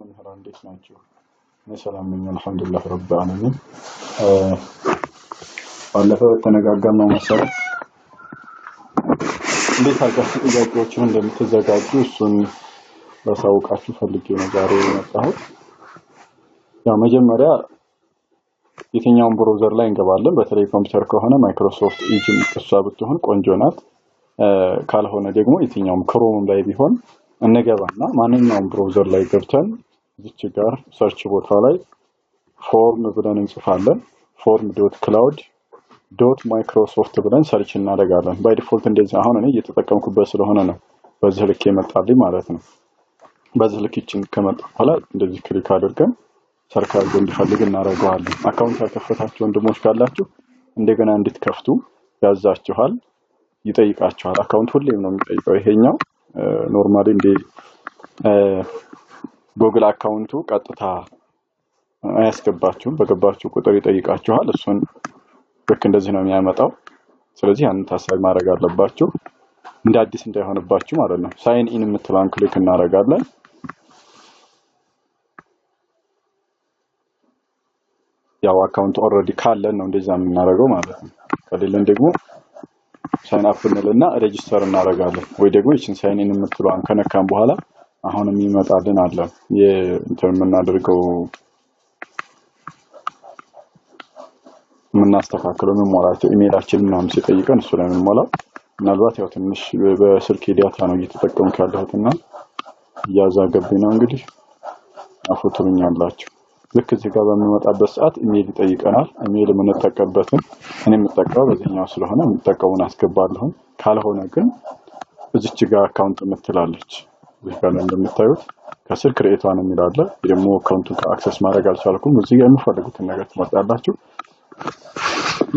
መምህራን እንዴት ናችሁ? እኔ ሰላም ነኝ፣ አልሐምዱሊላህ ረብል ዓለሚን። ባለፈው በተነጋገርነው መሰረት እንዴት አድርጋችሁ ጥያቄዎችን እንደምትዘጋጁ እሱን ላሳውቃችሁ ፈልጌ ነው ዛሬ የመጣሁት። ያው መጀመሪያ የትኛውን browser ላይ እንገባለን። በተለይ ኮምፒውተር ከሆነ Microsoft Edge ም እሷ ብትሆን ቆንጆ ናት። ካልሆነ ደግሞ የትኛውም Chrome ም ላይ ቢሆን እንገባና ማንኛውም browser ላይ ገብተን እዚች ጋር search ቦታ ላይ form ብለን እንጽፋለን። form.cloud.microsoft ብለን search እናደርጋለን። By default እንደዚህ አሁን እኔ እየተጠቀምኩበት ስለሆነ ነው በዚህ ልክ የመጣልኝ ማለት ነው። በዚህ ልክ ይችን ከመጣ በኋላ እንደዚህ click አድርገን search አድርጎ እንዲፈልግ እናደርገዋለን። Account ያልከፈታችሁ ወንድሞች ካላችሁ እንደገና እንድትከፍቱ ያዛችኋል፣ ይጠይቃችኋል። Account ሁሌም ነው የሚጠይቀው። ይሄኛው normally እንደ Google account ኡ ቀጥታ አያስገባችሁም። በገባችሁ ቁጥር ይጠይቃችኋል። እሱን ልክ እንደዚህ ነው የሚያመጣው። ስለዚህ ያንን ታሳቢ ማድረግ አለባችሁ፣ እንደ አዲስ እንዳይሆንባችሁ ማለት ነው። Sign in የምትለዋን click እናደርጋለን። ያው account already ካለን ነው እንደዛ የምናደርገው ማለት ነው። ከሌለን ደግሞ sign up እንልና register እናደርጋለን። ወይ ደግሞ ይችን sign in የምትለዋን ከነካን በኋላ አሁን የሚመጣልን አለ የእንትን የምናደርገው የምናስተካክለው የምንሞላቸው ኢሜይላችን ምናምን ሲጠይቀን እሱ ላይ የምንሞላው። ምናልባት ያው ትንሽ በስልክ data ነው እየተጠቀምኩ ያለሁት እና እያዛገብኝ ነው እንግዲህ አፉ ትሉኛላችሁ። ልክ እዚህ ጋር በምንመጣበት ሰዓት ኢሜይል ይጠይቀናል። ኢሜይል የምንጠቀምበትን እኔ የምጠቀመው በዚህኛው ስለሆነ የምጠቀሙን አስገባለሁ። ካልሆነ ግን እዚች ጋር account የምትላለች እዚህ ጋር እንደምታዩት ከስር create one የሚል አለ። ደግሞ account ኡን access ማድረግ አልቻልኩም። እዚህ ጋር የምፈልጉትን ነገር ትመርጣላችሁ።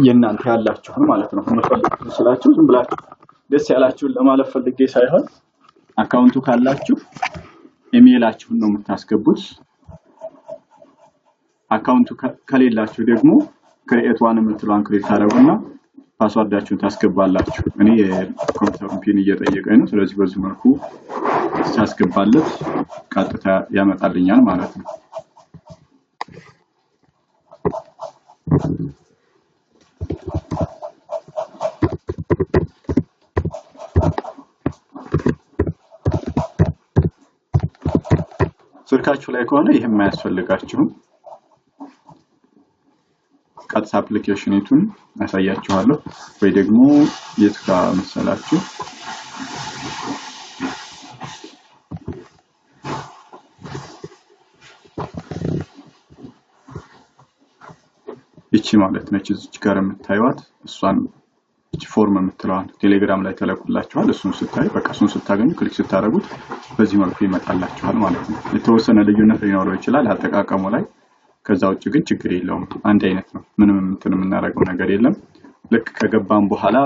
የእናንተ ያላችሁን ማለት ነው። የምፈልጉትን ስላችሁ ዝም ብላችሁ ደስ ያላችሁን ለማለት ፈልጌ ሳይሆን account ኡ ካላችሁ ኢሜይላችሁን ነው የምታስገቡት። Account ኡ ከሌላችሁ ደግሞ create one የምትለዋን click ታደርጉና password ኣችሁን ታስገባላችሁ። እኔ የኮምፒውተሩን PIN እየጠየቀኝ ነው። ስለዚህ በዚህ መልኩ ሳስገባለት ቀጥታ ያመጣልኛል ማለት ነው። ስልካችሁ ላይ ከሆነ ይህም አያስፈልጋችሁም። ቀጥታ application ኡን አሳያችኋለሁ። ወይ ደግሞ የት ጋር መሰላችሁ? ይቺ ማለት ነች እዚች ጋር የምታዩት እሷን እቺ form የምትለዋን ቴሌግራም ላይ ተለቁላችኋል። እሱን ስታዩ በቃ እሱን ስታገኙ click ስታደርጉት በዚህ መልኩ ይመጣላችኋል ማለት ነው። የተወሰነ ልዩነት ሊኖረው ይችላል አጠቃቀሙ ላይ። ከዛ ውጭ ግን ችግር የለውም፣ አንድ አይነት ነው። ምንም እንትን የምናደርገው ነገር የለም። ልክ ከገባን በኋላ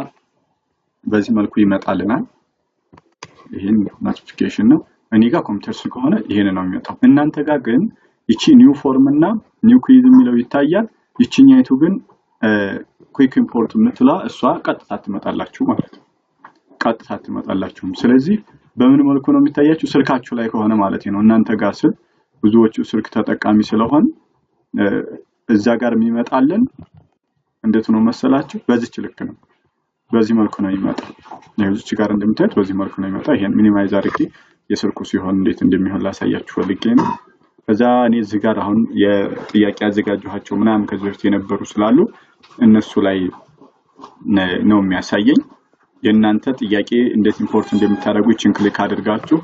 በዚህ መልኩ ይመጣልናል። ይሄን notification ነው። እኔ ጋር ኮምፒውተር ስለሆነ ይሄን ነው የሚመጣው። እናንተ ጋር ግን ይቺ new form እና new quiz የሚለው ይታያል። ይቺኛይቱ ግን quick import የምትለዋ እሷ ቀጥታ ትመጣላችሁ ማለት ነው። ቀጥታ ትመጣላችሁም። ስለዚህ በምን መልኩ ነው የሚታያችሁ? ስልካችሁ ላይ ከሆነ ማለት ነው። እናንተ ጋር ስል ብዙዎቹ ስልክ ተጠቃሚ ስለሆን እዛ ጋር የሚመጣልን እንዴት ነው መሰላችሁ? በዚች ልክ ነው። በዚህ መልኩ ነው የሚመጣው። እዚች ጋር እንደምታዩት በዚህ መልኩ ነው የሚመጣው። ይሄን minimize አድርጌ የስልኩ ሲሆን እንዴት እንደሚሆን ላሳያችሁ ፈልጌ ነው። ከዛ እኔ እዚህ ጋር አሁን የጥያቄ ያዘጋጀኋቸው ምናምን ከዚህ በፊት የነበሩ ስላሉ እነሱ ላይ ነው የሚያሳየኝ። የእናንተ ጥያቄ እንዴት import እንደምታደርጉ ይችን click አድርጋችሁ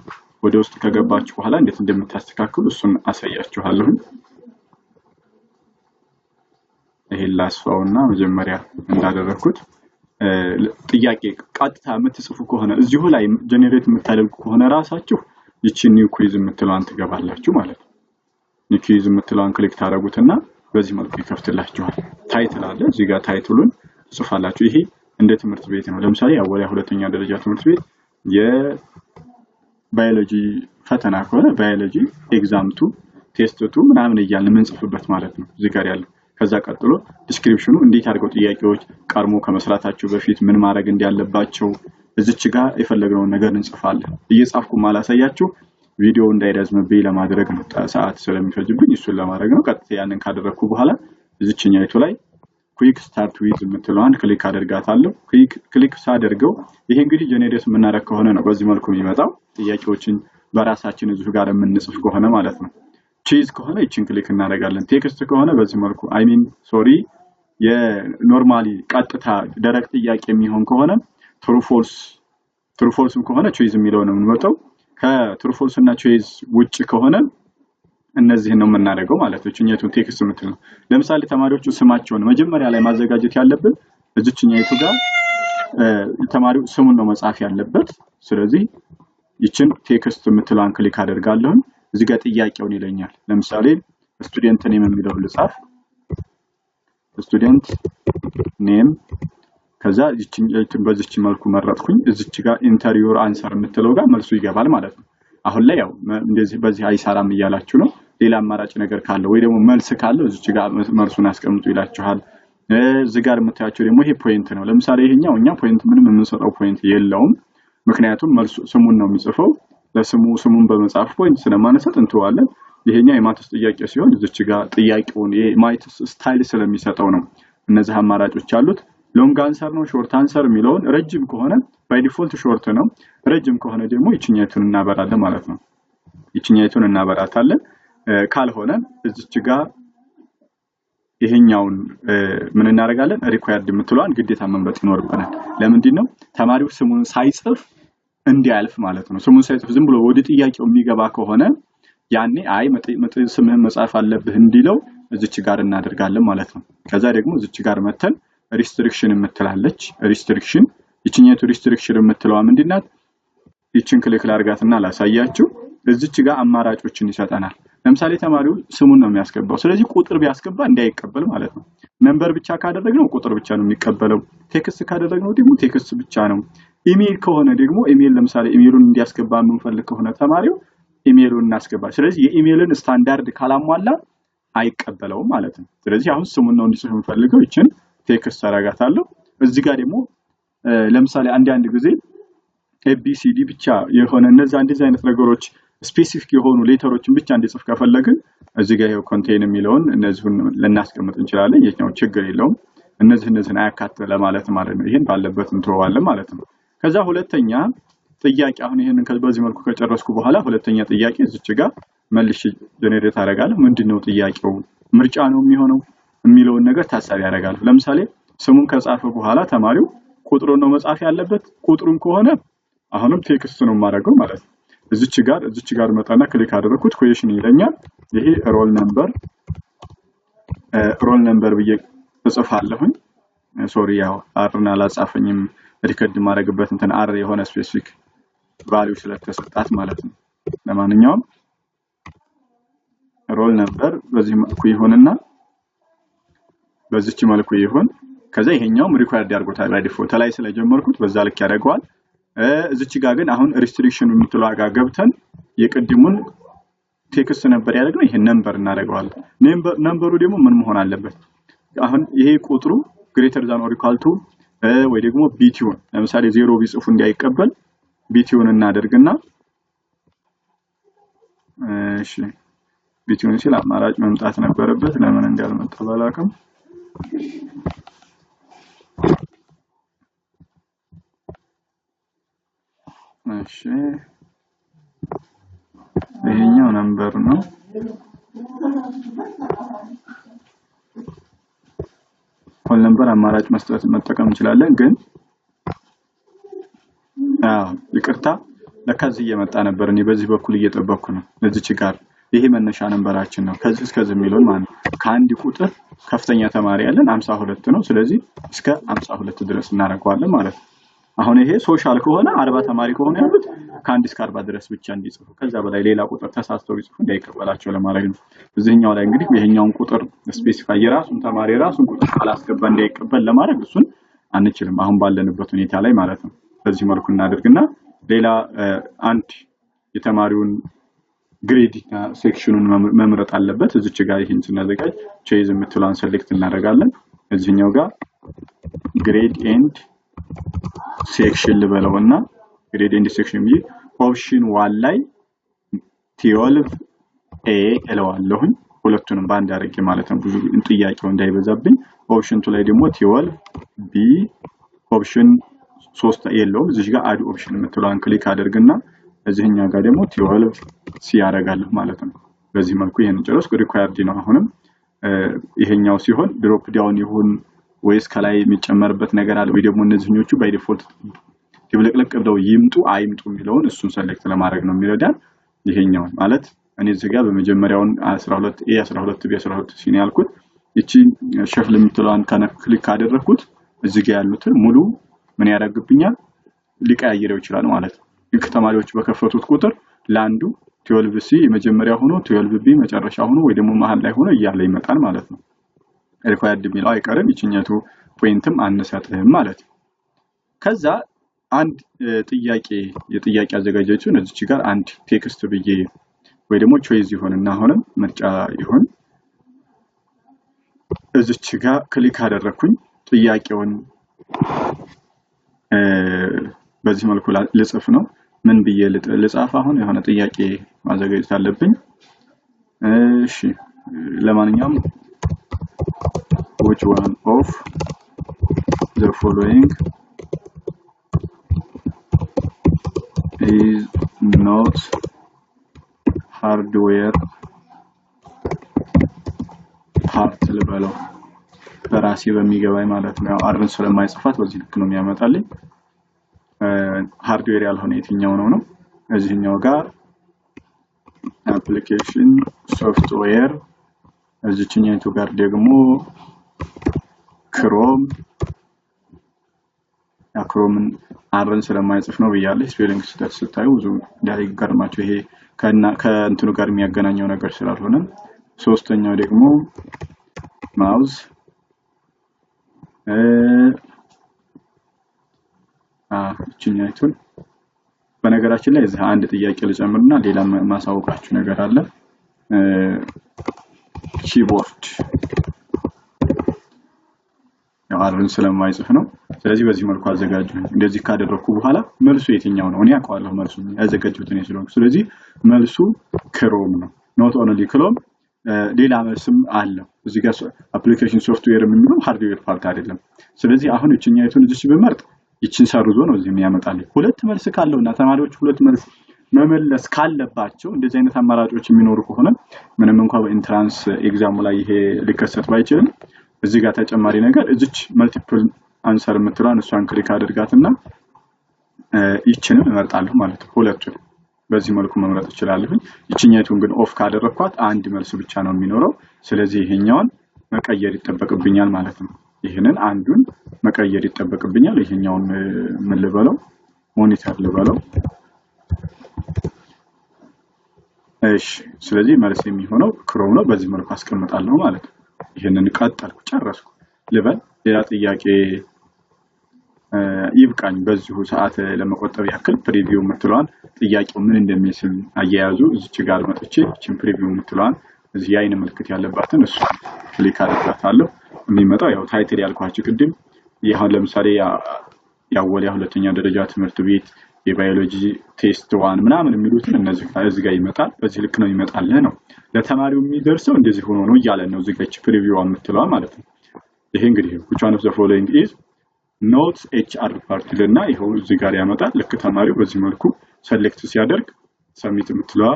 ወደ ውስጥ ከገባችሁ በኋላ እንዴት እንደምታስተካክሉ እሱን አሳያችኋለሁ። ይሄን ላስፋውና መጀመሪያ እንዳደረኩት ጥያቄ ቀጥታ የምትጽፉ ከሆነ እዚሁ ላይ generate የምታደርጉ ከሆነ ራሳችሁ ይቺን new quiz የምትለዋን ትገባላችሁ ማለት ነው። New quiz የምትለዋን click ታደርጉትና በዚህ መልኩ ይከፍትላችኋል። Title አለ እዚህ ጋር title ኡን ትጽፋላችሁ። ይሄ እንደ ትምህርት ቤት ነው። ለምሳሌ አወሊያ ሁለተኛ ደረጃ ትምህርት ቤት የባዮሎጂ ፈተና ከሆነ biology exam two test two ምናምን እያልን የምንጽፍበት ማለት ነው እዚህ ጋር ያለው። ከዛ ቀጥሎ description ኡ እንዴት አድርገው ጥያቄዎች ቀድሞ ከመስራታቸው በፊት ምን ማድረግ እንዳለባቸው እዚች ጋር የፈለግነውን ነገር እንጽፋለን። እየጻፍኩ ማላሳያችሁ ቪዲዮ እንዳይረዝምብኝ ለማድረግ ነው፣ ሰዓት ስለሚፈጅብኝ እሱን ለማድረግ ነው። ቀጥታ ያንን ካደረግኩ በኋላ እዚችኛይቱ ላይ quick start with የምትለዋን click አደርጋታለሁ። Click ሳደርገው ይሄ እንግዲህ generate የምናደርግ ከሆነ ነው በዚህ መልኩ የሚመጣው። ጥያቄዎችን በራሳችን እዚሁ ጋር የምንጽፍ ከሆነ ማለት ነው። Choice ከሆነ ይችን click እናደርጋለን። Text ከሆነ በዚህ መልኩ I mean sorry የ normally ቀጥታ ደረቅ ጥያቄ የሚሆን ከሆነ true false፣ true false ም ከሆነ choice የሚለው ነው የምንመርጠው። ከ true false እና choice ውጭ ከሆነ እነዚህን ነው የምናደርገው ማለት ነው። እችኛይቱን text የምትል ነው። ለምሳሌ ተማሪዎቹ ስማቸውን መጀመሪያ ላይ ማዘጋጀት ያለብን እዚችኛይቱ ጋር ተማሪው ስሙን ነው መጻፍ ያለበት። ስለዚህ ይችን text የምትለዋን click አደርጋለሁ። እዚህ ጋር ጥያቄውን ይለኛል። ለምሳሌ student name የሚለውን ልጻፍ። Student name ከዛ ይችን በዚች መልኩ መረጥኩኝ። እዚች ጋር enter your answer የምትለው ጋር መልሱ ይገባል ማለት ነው። አሁን ላይ ያው እንደዚህ በዚህ አይሰራም እያላችሁ ነው። ሌላ አማራጭ ነገር ካለው ወይ ደግሞ መልስ ካለው እዚች ጋር መልሱን አስቀምጡ ይላችኋል። እዚህ ጋር የምታያቸው ደግሞ ይሄ point ነው። ለምሳሌ ይሄኛው እኛ point ምንም የምንሰጠው point የለውም። ምክንያቱም መልሱ ስሙን ነው የሚጽፈው። ለስሙ ስሙን በመጻፍ point ስለማንሰጥ እንተዋለን። ይሄኛው የ maths ጥያቄ ሲሆን እዚች ጋር ጥያቄውን የ maths style ስለሚሰጠው ነው እነዚህ አማራጮች አሉት። Long answer ነው short answer የሚለውን ረጅም ከሆነ by default short ነው። ረጅም ከሆነ ደግሞ ይችኛይቱን እናበራለን ማለት ነው። ይችኛይቱን እናበራታለን። ካልሆነ እዚች ጋር ይሄኛውን ምን እናደርጋለን? Required የምትለዋን ግዴታ መምረጥ ይኖርብናል። ለምንድን ነው? ተማሪው ስሙን ሳይጽፍ እንዲያልፍ ማለት ነው። ስሙን ሳይጽፍ ዝም ብሎ ወደ ጥያቄው የሚገባ ከሆነ ያኔ አይ ስምህን መጻፍ አለብህ እንዲለው እዚች ጋር እናደርጋለን ማለት ነው። ከዛ ደግሞ እዚች ጋር መተን restriction የምትላለች restriction፣ ይችኛቱ restriction የምትለዋ ምንድናት? ይችን click ላርጋትና ላሳያችሁ። እዚች ጋር አማራጮችን ይሰጠናል። ለምሳሌ ተማሪው ስሙን ነው የሚያስገባው። ስለዚህ ቁጥር ቢያስገባ እንዳይቀበል ማለት ነው። Number ብቻ ካደረግነው ቁጥር ብቻ ነው የሚቀበለው። Text ካደረግነው ደግሞ text ብቻ ነው። ኢሜል ከሆነ ደግሞ ኢሜል፣ ለምሳሌ ኢሜሉን እንዲያስገባ የምንፈልግ ከሆነ ተማሪው ኢሜሉን እናስገባ። ስለዚህ የኢሜልን ስታንዳርድ ካላሟላ አይቀበለውም ማለት ነው። ስለዚህ አሁን ስሙን ነው እንዲጽፍ የምፈልገው፣ ይችን text አደርጋታለሁ። እዚህ ጋር ደግሞ ለምሳሌ አንዳንድ ጊዜ ABCD ብቻ የሆነ እነዛ እንደዚህ አይነት ነገሮች specific የሆኑ letter ኦችን ብቻ እንዲጽፍ ከፈለግን እዚህ ጋር ይኸው contain የሚለውን እነዚሁን ልናስቀምጥ እንችላለን። የኛው ችግር የለውም። እነዚህን አያካትት ለማለት ማለት ነው። ይሄን ባለበት እንተወዋለን ማለት ነው። ከዛ ሁለተኛ ጥያቄ አሁን ይሄንን በዚህ መልኩ ከጨረስኩ በኋላ ሁለተኛ ጥያቄ እዚች ጋር መልሼ generate አደርጋለሁ። ምንድነው ጥያቄው? ምርጫ ነው የሚሆነው የሚለውን ነገር ታሳቢ ያደርጋለሁ። ለምሳሌ ስሙን ከጻፈ በኋላ ተማሪው ቁጥሩን ነው መጻፍ ያለበት። ቁጥሩን ከሆነ አሁንም text ነው የማደርገው ማለት ነው። እዚች ጋር መጣና click አደረኩት፣ question ይለኛል። ይሄ roll number ብዬ እጽፋለሁኝ። Sorry ያው R ን አላጻፈኝም፣ record የማደርግበት እንትን R የሆነ specific value ስለተሰጣት ማለት ነው። ለማንኛውም roll number በዚህ መልኩ ይሁንና በዚች መልኩ ይሁን። ከዛ ይሄኛውም required ያድርጎታል፣ by default ላይ ስለጀመርኩት በዛ ልክ ያደርገዋል። እዚች ጋር ግን አሁን restriction የምትለዋ ጋር ገብተን የቅድሙን text ነበር ያደረግነው፣ ይሄን number እናደርገዋለን። Number ኡ ደግሞ ምን መሆን አለበት? አሁን ይሄ ቁጥሩ greater than or equal to ወይ ደግሞ between፣ ለምሳሌ 0 ቢጽፉ እንዳይቀበል between እናደርግና፣ እሺ between ሲል አማራጭ መምጣት ነበረበት። ለምን እንዳልመጣ ባላውቅም። እሺ ይሄኛው number ነው። Whole number አማራጭ መስጠት መጠቀም እንችላለን። ግን አዎ ይቅርታ፣ ለካ እዚህ እየመጣ ነበር። እኔ በዚህ በኩል እየጠበቅኩ ነው። እዚች ጋር ይሄ መነሻ number ኣችን ነው። ከዚህ እስከዚህ የሚለውን ማለት ነው። ከአንድ ቁጥር ከፍተኛ ተማሪ ያለን 52 ነው። ስለዚህ እስከ 52 ድረስ እናደርገዋለን ማለት ነው። አሁን ይሄ social ከሆነ 40 ተማሪ ከሆነ ያሉት ከአንድ እስከ 40 ድረስ ብቻ እንዲጽፉ፣ ከዛ በላይ ሌላ ቁጥር ተሳስተው ቢጽፉ እንዳይቀበላቸው ለማድረግ ነው። እዚህኛው ላይ እንግዲህ ይሄኛውን ቁጥር specify የራሱን ተማሪ የራሱን ቁጥር ካላስገባ እንዳይቀበል ለማድረግ እሱን አንችልም፣ አሁን ባለንበት ሁኔታ ላይ ማለት ነው። በዚህ መልኩ እናደርግና ሌላ አንድ የተማሪውን grade section ኑን መምረጥ አለበት። እዚች ጋር ይሄን ስናዘጋጅ choice የምትለዋን select እናደርጋለን። እዚህኛው ጋር grade and section ልበለውና grade and section ብዬ option one ላይ 12 A እለዋለሁኝ። ሁለቱንም በአንድ አድርጌ ማለት ነው፣ ብዙ ጥያቄው እንዳይበዛብኝ። Option 2 ላይ ደግሞ 12 B፣ option 3 የለውም። እዚህ ጋር add option የምትለዋን click አድርግና እዚህኛ ጋር ደግሞ 12 C ያደርጋለሁ ማለት ነው። በዚህ መልኩ ይሄንን ጨረስኩ። Required ነው። አሁንም ይሄኛው ሲሆን drop down ይሁን ወይስ ከላይ የሚጨመርበት ነገር አለ ወይ ደግሞ እነዚህኞቹ by default ድብልቅልቅ ብለው ይምጡ አይምጡ የሚለውን እሱን select ለማድረግ ነው የሚረዳን። ይሄኛውን ማለት እኔ እዚህ ጋር በመጀመሪያውን 12 A፣ 12 B፣ 12 C ነው ያልኩት። ይቺ shuffle የምትለዋን click ካደረግኩት እዚህ ጋር ያሉትን ሙሉ ምን ያደርግብኛል? ሊቀያይረው ይችላል ማለት ነው። ልክ ተማሪዎች በከፈቱት ቁጥር ለአንዱ 12 C የመጀመሪያ ሆኖ፣ 12 B መጨረሻ ሆኖ ወይ ደግሞ መሀል ላይ ሆኖ እያለ ይመጣል ማለት ነው። Required የሚለው አይቀርም። ይችኛቱ point ም አንሰጥህም ማለት ነው። ከዛ አንድ ጥያቄ የጥያቄ አዘጋጃችን እዚች ጋር አንድ text ብዬ ወይ ደግሞ choice ይሆንና አሁንም ምርጫ ይሁን፣ እዚች ጋር click አደረግኩኝ። ጥያቄውን በዚህ መልኩ ልጽፍ ነው። ምን ብዬ ልጻፍ? አሁን የሆነ ጥያቄ ማዘጋጀት አለብኝ። እሺ፣ ለማንኛውም which one of the following is not hardware part ልበለው፣ በራሴ በሚገባኝ ማለት ነው። ያው R ን ስለማይጽፋት በዚህ ልክ ነው የሚያመጣልኝ። Hardware ያልሆነ የትኛው ነው ነው። እዚህኛው ጋር application software፣ እዚችኛይቱ ጋር ደግሞ Chrome። Chrome ን R ን ስለማይጽፍ ነው ብያለሁ። Spelling ስህተት ስታዩ ብዙ እንዳይገርማቸው፣ ይሄ ከእንትኑ ጋር የሚያገናኘው ነገር ስላልሆነ። ሶስተኛው ደግሞ mouse፣ እችኛይቱን በነገራችን ላይ እዚህ አንድ ጥያቄ ልጨምርና ሌላ ማሳወቃችሁ ነገር አለ። Keyboard ያው R ን ስለማይጽፍ ነው። ስለዚህ በዚህ መልኩ አዘጋጁ። እንደዚህ ካደረኩ በኋላ መልሱ የትኛው ነው? እኔ አውቀዋለሁ መልሱ፣ ያዘጋጀሁት እኔ ስለሆንኩ። ስለዚህ መልሱ Chrome ነው። Not only Chrome፣ ሌላ መልስም አለው። እዚህ ጋር application software የሚለው hardware part አይደለም። ስለዚህ አሁን እችኛይቱን እዚች ብመርጥ ይችን ሰርዞ ነው እዚህ የሚያመጣልኝ። ሁለት መልስ ካለው እና ተማሪዎች ሁለት መልስ መመለስ ካለባቸው፣ እንደዚህ አይነት አማራጮች የሚኖሩ ከሆነ፣ ምንም እንኳ በ entrance exam ኡ ላይ ይሄ ሊከሰት ባይችልም፣ እዚህ ጋር ተጨማሪ ነገር እዚች multiple answer የምትለዋን እሷን click አድርጋትና ይችንም እመርጣለሁ ማለት ነው። ሁለቱን በዚህ መልኩ መምረጥ እችላለሁ። ይችኛቱን ግን off ካደረግኳት አንድ መልስ ብቻ ነው የሚኖረው። ስለዚህ ይሄኛውን መቀየር ይጠበቅብኛል ማለት ነው። ይህንን አንዱን መቀየር ይጠበቅብኛል። ይሄኛውን ምን ልበለው? Monitor ልበለው። እሺ፣ ስለዚህ መልስ የሚሆነው Chrome ነው። በዚህ መልኩ አስቀምጣለሁ ማለት ነው። ይህንን ቀጠልኩ፣ ጨረስኩ ልበል። ሌላ ጥያቄ ይብቃኝ። በዚሁ ሰዓት ለመቆጠብ ያክል preview የምትለዋን፣ ጥያቄው ምን እንደሚስል አያያዙ፣ እዚች ጋር መጥቼ ይችን preview የምትለዋን እዚህ የአይን ምልክት ያለባትን እሷን click አደርጋታለሁ። የሚመጣው ያው title ያልኳችሁ ቅድም፣ ይህ ለምሳሌ የአወሊያ ሁለተኛ ደረጃ ትምህርት ቤት የ biology test 1 ምናምን የሚሉትን እነዚህ እዚህ ጋር ይመጣል። በዚህ ልክ ነው ይመጣልህ ነው። ለተማሪው የሚደርሰው እንደዚህ ሆኖ ነው እያለን ነው። እዚህ ጋር preview የምትለዋ ማለት ነው። ይሄ እንግዲህ which one of the following is not HR part እና ይኸው እዚህ ጋር ያመጣል። ልክ ተማሪው በዚህ መልኩ select ሲያደርግ submit የምትለዋ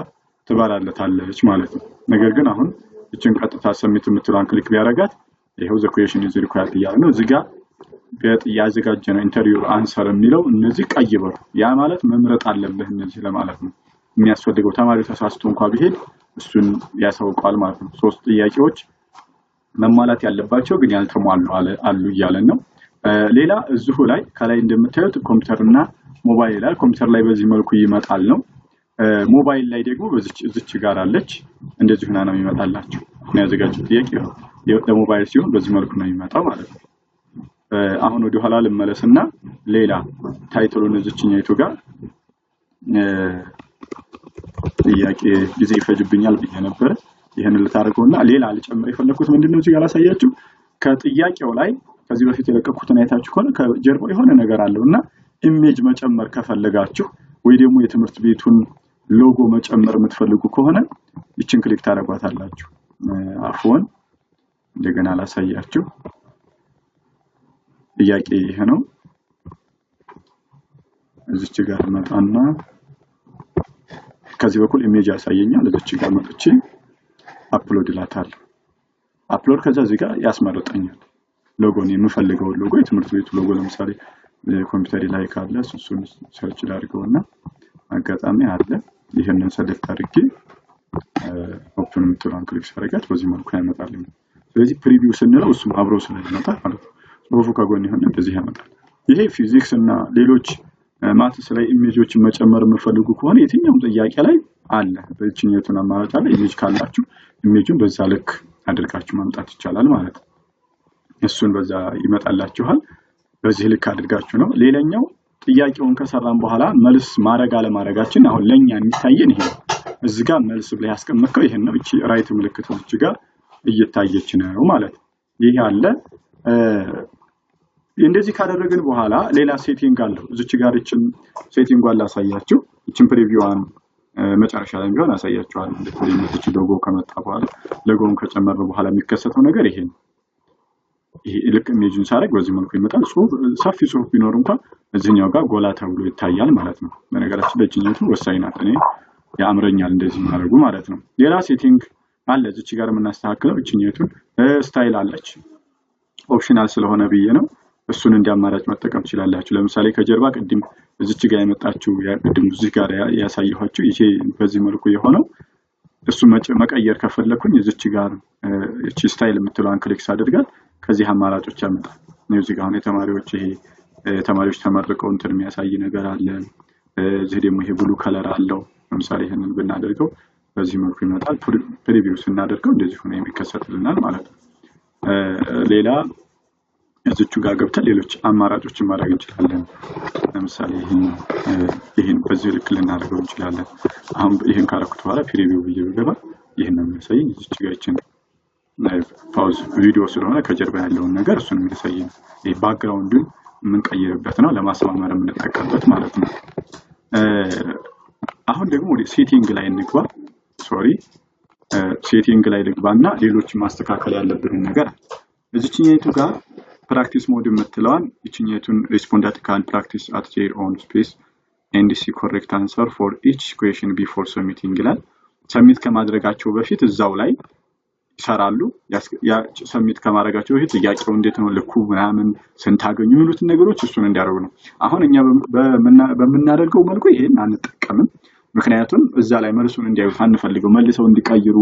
ትበራለታለች ማለት ነው። ነገር ግን አሁን ይችን ቀጥታ submit የምትለዋን click ቢያደርጋት ይኸው the question is required እያለ ነው። እዚህ ጋር ያዘጋጀ ነው enter your answer የሚለው እነዚህ ቀይ በሩ፣ ያ ማለት መምረጥ አለብህ እነዚህ ለማለት ነው። የሚያስፈልገው ተማሪው ተሳስቶ እንኳ ቢሄድ እሱን ያሳውቀዋል ማለት ነው። ሶስት ጥያቄዎች መሟላት ያለባቸው ግን ያልተሟሉ አሉ እያለን ነው። ሌላ እዚሁ ላይ ከላይ እንደምታዩት ኮምፒውተር እና ሞባይል ይላል። ኮምፒውተር ላይ በዚህ መልኩ ይመጣል ነው። ሞባይል ላይ ደግሞ በዚች እዚች ጋር አለች፣ እንደዚህ ሆና ነው የሚመጣላችሁ። አሁን ያዘጋጀው ጥያቄ ለሞባይል ሲሆን በዚህ መልኩ ነው የሚመጣው ማለት ነው። አሁን ወደ ኋላ ልመለስና ሌላ title ኡን እዚችኛይቱ ጋር ጥያቄ ጊዜ ይፈጅብኛል ብዬ ነበረ። ይህን ልታደርገውና ሌላ ልጨምር የፈለኩት ምንድነው፣ እዚህ ጋር ላሳያችሁ። ከጥያቄው ላይ ከዚህ በፊት የለቀኩትን አይታችሁ ከሆነ ከጀርባው የሆነ ነገር አለው እና image መጨመር ከፈለጋችሁ ወይ ደግሞ የትምህርት ቤቱን ሎጎ መጨመር የምትፈልጉ ከሆነ ይችን click ታደርጓታላችሁ። አፎን እንደገና ላሳያችሁ። ጥያቄ ይሄ ነው። እዚች ጋር መጣና ከዚህ በኩል image ያሳየኛል። እዚች ጋር መጥቼ upload እላታለሁ። Upload ከዛ እዚህ ጋር ያስመርጠኛል። ሎጎን የምፈልገውን ሎጎ፣ የትምህርት ቤቱ ሎጎ ለምሳሌ ኮምፒውተር ላይ ካለ እሱን search ላድርገውና አጋጣሚ አለ። ይህንን select አድርጌ open የምትለዋን click ሳደርጋት በዚህ መልኩ ያመጣልኝ። ስለዚህ preview ስንለው እሱም አብሮ ስለሚመጣ ማለት ነው። ጽሁፉ ከጎን የሆነ እንደዚህ ያመጣል። ይሄ ፊዚክስ እና ሌሎች maths ላይ image ኦችን መጨመር የምፈልጉ ከሆነ የትኛውም ጥያቄ ላይ አለ። በዚህኛው አማራጭ አለ። Image ካላችሁ image ኡን በዛ ልክ አድርጋችሁ ማምጣት ይቻላል ማለት ነው። እሱን በዛ ይመጣላችኋል። በዚህ ልክ አድርጋችሁ ነው። ሌላኛው ጥያቄውን ከሰራን በኋላ መልስ ማድረግ አለማድረጋችን አሁን ለኛ የሚታየን ይሄ ነው። እዚህ ጋር መልስ ብለህ ያስቀመጥከው ይሄን ነው። እቺ right ምልክት እዚህ ጋር እየታየች ነው ማለት ነው። ይሄ አለ። እንደዚህ ካደረግን በኋላ ሌላ setting አለው። እዚች ጋር እቺን setting ኧን ላሳያችሁ። እቺን preview ዋን መጨረሻ ላይ ቢሆን አሳያችኋለሁ። እንዴት እንደሚመጣ ሎጎ ከመጣ በኋላ፣ ሎጎውን ከጨመርን በኋላ የሚከሰተው ነገር ይሄ ነው። ይሄ ልክ image ኡን ሳደርግ በዚህ መልኩ ይመጣል። ጽሁፍ፣ ሰፊ ጽሁፍ ቢኖር እንኳን እዚህኛው ጋር ጎላ ተብሎ ይታያል ማለት ነው። በነገራችን ላይ እችኛቱ ወሳኝ ናት። እኔ ያምረኛል እንደዚህ ማድረጉ ማለት ነው። ሌላ setting አለ እዚች ጋር የምናስተካክለው፣ እችኛቱን style አለች። Optional ስለሆነ ብዬ ነው። እሱን እንደ አማራጭ መጠቀም ትችላላችሁ። ለምሳሌ ከጀርባ ቅድም እዚች ጋር የመጣችው፣ ቅድም እዚህ ጋር ያሳየኋችሁ ይሄ በዚህ መልኩ የሆነው እሱ መቀየር ከፈለኩኝ እዚች ጋር እቺ style የምትለዋን click ሳደርጋት ከዚህ አማራጮች ያመጣል። እዚህ ጋር አሁን የተማሪዎች፣ ይሄ ተማሪዎች ተመርቀው እንትን የሚያሳይ ነገር አለ። እዚህ ደግሞ ይሄ blue color አለው። ለምሳሌ ይህንን ብናደርገው በዚህ መልኩ ይመጣል። Preview ስናደርገው እንደዚህ ሆኖ የሚከሰትልናል ማለት ነው። ሌላ እዚቹ ጋር ገብተን ሌሎች አማራጮችን ማድረግ እንችላለን። ለምሳሌ ይህን በዚህ ልክ ልናደርገው እንችላለን። አሁን ይህን ካረኩት በኋላ preview ብዬ ብገባ ይህን ነው የሚያሳየኝ። እዚች ጋር ይችን pause ቪዲዮ ስለሆነ ከጀርባ ያለውን ነገር እሱን የሚያሳይ ነው። ይህ background ኡን የምንቀይርበት ነው፣ ለማስማመር የምንጠቀምበት ማለት ነው። አሁን ደግሞ ወደ setting ላይ እንግባ። Sorry፣ setting ላይ ልግባና ሌሎች ማስተካከል ያለብንን ነገር እዚችኛይቱ ጋር practice mode የምትለዋን ይችኛይቱን "Respondent can practice at their own pace and see correct answer for each question before submitting" ይላል። Submit ከማድረጋቸው በፊት እዛው ላይ ይሰራሉ። Submit ከማድረጋቸው በፊት ጥያቄው እንዴት ነው፣ ልኩ ምናምን፣ ስንት አገኙ የሚሉትን ነገሮች እሱን እንዲያደርጉ ነው። አሁን እኛ በምናደርገው መልኩ ይሄን አንጠቀምም። ምክንያቱም እዛ ላይ መልሱን እንዲያዩት አንፈልገው፣ መልሰው እንዲቀይሩ፣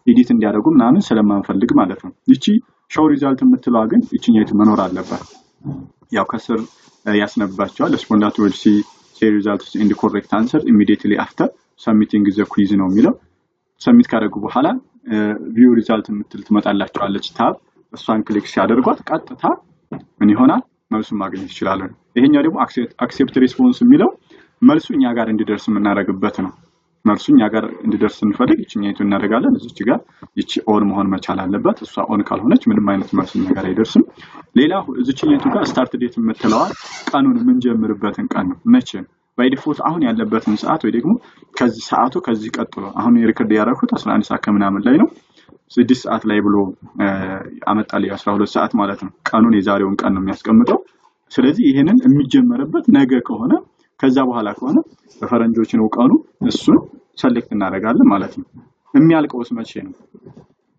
edit እንዲያደርጉ ምናምን ስለማንፈልግ ማለት ነው። ይቺ show result የምትለዋ ግን ይችኛይቱ መኖር አለባት። ያው ከስር ያስነብባቸዋል። "Respondent will see result and correct answer immediately after submitting the quiz" ነው የሚለው። Submit ካደረጉ በኋላ view result የምትል ትመጣላቸዋለች tab። እሷን click ሲያደርጓት ቀጥታ ምን ይሆናል? መልሱን ማግኘት ይችላሉ። ይሄኛው ደግሞ accept response የሚለው መልሱ እኛ ጋር እንዲደርስ የምናደርግበት ነው። መልሱ እኛ ጋር እንዲደርስ ስንፈልግ ይችኛይቱ እናደርጋለን። እዚች ጋር ይቺ on መሆን መቻል አለባት። እሷ on ካልሆነች ምንም አይነት መልስ እኛ ጋር አይደርስም። ሌላ እዚችኛይቱ ጋር start date የምትለዋ ቀኑን የምንጀምርበትን ቀን ነው። መቼ by default አሁን ያለበትን ሰዓት ወይ ደግሞ ከዚህ ሰዓቱ ከዚህ ቀጥሎ፣ አሁን record ያደረኩት 11 ሰዓት ከምናምን ላይ ነው። 6 ሰዓት ላይ ብሎ አመጣልኝ፣ 12 ሰዓት ማለት ነው። ቀኑን የዛሬውን ቀን ነው የሚያስቀምጠው። ስለዚህ ይሄንን የሚጀመርበት ነገ ከሆነ፣ ከዛ በኋላ ከሆነ በፈረንጆች ነው ቀኑ፣ እሱን select እናደርጋለን ማለት ነው። የሚያልቀውስ መቼ ነው?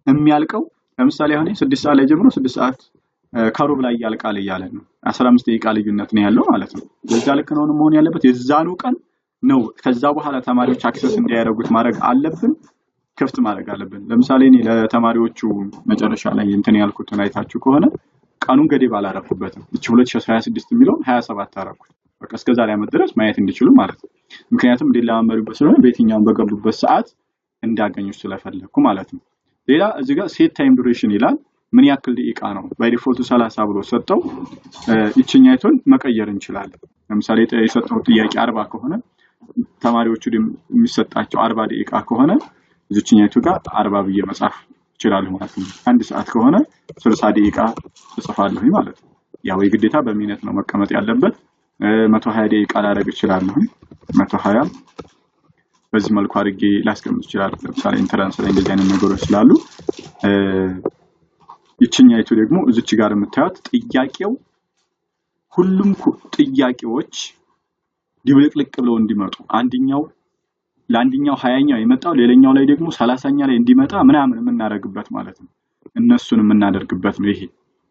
የሚያልቀው ለምሳሌ አሁን 6 ሰዓት ላይ ጀምሮ 6 ሰዓት ከሩብ ላይ ያልቃል እያለ ነው። 15 ደቂቃ ልዩነት ነው ያለው ማለት ነው። በዛ ልክ ነው መሆን ያለበት፣ የዛኑ ቀን ነው። ከዛ በኋላ ተማሪዎች access እንዲያደርጉት ማድረግ አለብን፣ ክፍት ማድረግ አለብን። ለምሳሌ እኔ ለተማሪዎቹ መጨረሻ ላይ እንትን ያልኩትን አይታችሁ ከሆነ ቀኑን ገደብ አላረኩበትም። እቺ 2026 የሚለውን 27 አረኩት። በቃ እስከ ዛሬ ዓመት ድረስ ማየት እንዲችሉ ማለት ነው። ምክንያቱም እንዲለማመዱበት ስለሆነ በየትኛውም በገቡበት ሰዓት እንዳገኙ ስለፈለግኩ ማለት ነው። ሌላ እዚህ ጋር set time duration ይላል። ምን ያክል ደቂቃ ነው? By default 30 ብሎ ሰጠው። ይችኛይቱን መቀየር እንችላለን። ለምሳሌ የሰጠው ጥያቄ 40 ከሆነ፣ ተማሪዎቹ የሚሰጣቸው 40 ደቂቃ ከሆነ እዚችኛይቱ ጋር 40 ብዬ መጻፍ እችላለሁ ማለት ነው። አንድ ሰዓት ከሆነ 60 ደቂቃ እጽፋለሁ ማለት ነው። ያው የግዴታ በ minute ነው መቀመጥ ያለበት። 120 ደቂቃ ላደርግ እችላለሁ። 120 በዚህ መልኩ አድርጌ ላስቀምጥ እችላለሁ። ለምሳሌ entrance ላይ እንደዚህ አይነት ነገሮች ስላሉ ይችኛይቱ ደግሞ እዚች ጋር የምታዩት ጥያቄው ሁሉም ጥያቄዎች ድብልቅልቅ ብለው እንዲመጡ፣ አንደኛው ለአንደኛው 20ኛው የመጣው ሌላኛው ላይ ደግሞ 30ኛ ላይ እንዲመጣ ምናምን የምናደርግበት ማለት ነው። እነሱን የምናደርግበት ነው ይሄ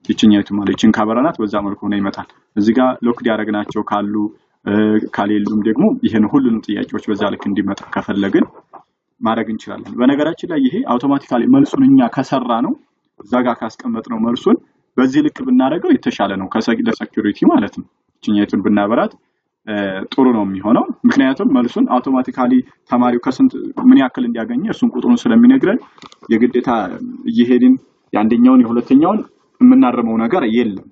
ይችኛይቱ ማለት። ይችን ካበራናት በዛ መልኩ ሆኖ ይመጣል። እዚህ ጋር locked ያደረግናቸው ካሉ፣ ካሌሉም ደግሞ ይሄን ሁሉንም ጥያቄዎች በዛ ልክ እንዲመጣ ከፈለግን ማድረግ እንችላለን። በነገራችን ላይ ይሄ automatically መልሱን እኛ ከሰራነው፣ እዛ ጋር ካስቀመጥነው መልሱን በዚህ ልክ ብናደርገው የተሻለ ነው፣ ለ security ማለት ነው። ይችኛይቱን ብናበራት ጥሩ ነው የሚሆነው። ምክንያቱም መልሱን automatically ተማሪው ከስንት ምን ያክል እንዲያገኘ እሱን ቁጥሩን ስለሚነግረን የግዴታ እየሄድን የአንደኛውን የሁለተኛውን የምናርመው ነገር የለም።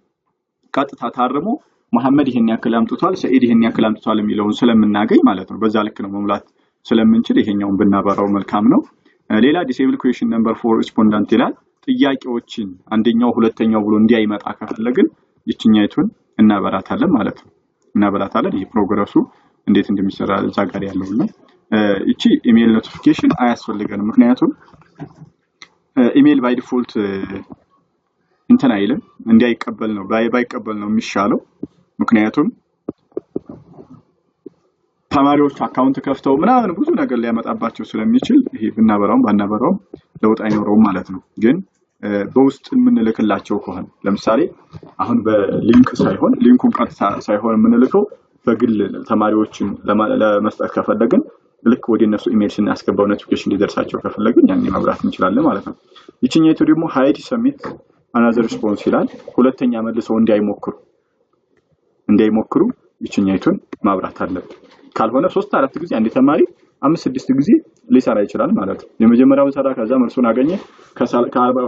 ቀጥታ ታርሞ መሐመድ ይሄን ያክል አምጥቷል፣ ሰኢድ ይሄን ያክል አምጥቷል የሚለውን ስለምናገኝ ማለት ነው። በዛ ልክ ነው መሙላት ስለምንችል ይሄኛውን ብናበራው መልካም ነው። ሌላ disable question number for respondent ይላል። ጥያቄዎችን አንደኛው ሁለተኛው ብሎ እንዲያይመጣ ከፈለግን ይችኛይቱን እናበራታለን ማለት ነው። እናበራታለን። ይሄ progress ኡ እንዴት እንደሚሰራ እዛ ጋር ያለው ነው። ይቺ email notification አያስፈልገንም። ምክንያቱም email by default እንትን አይልም፣ እንዲያይቀበል ነው ባይቀበል ነው የሚሻለው። ምክንያቱም ተማሪዎች account ከፍተው ምናምን ብዙ ነገር ሊያመጣባቸው ስለሚችል ይሄ ብናበራውም ባናበራውም ለውጥ አይኖረውም ማለት ነው። ግን በውስጥ የምንልክላቸው ከሆነ፣ ለምሳሌ አሁን በ link ሳይሆን፣ link ኡን ቀጥታ ሳይሆን የምንልከው በግል ተማሪዎችን ለመስጠት ከፈለግን፣ ልክ ወደ እነሱ ኢሜል ስናስገባው notification እንዲደርሳቸው ከፈለግን ያኔ ማብራት እንችላለን ማለት ነው። ይችኛይቱ ደግሞ hide submit another response ይላል። ሁለተኛ መልሰው እንዳይሞክሩ ይችኛይቱን ማብራት አለብን። ካልሆነ ሶስት አራት ጊዜ አንድ ተማሪ አምስት ስድስት ጊዜ ሊሰራ ይችላል ማለት ነው። የመጀመሪያውን ሰራ፣ ከዛ መልሱን አገኘ፣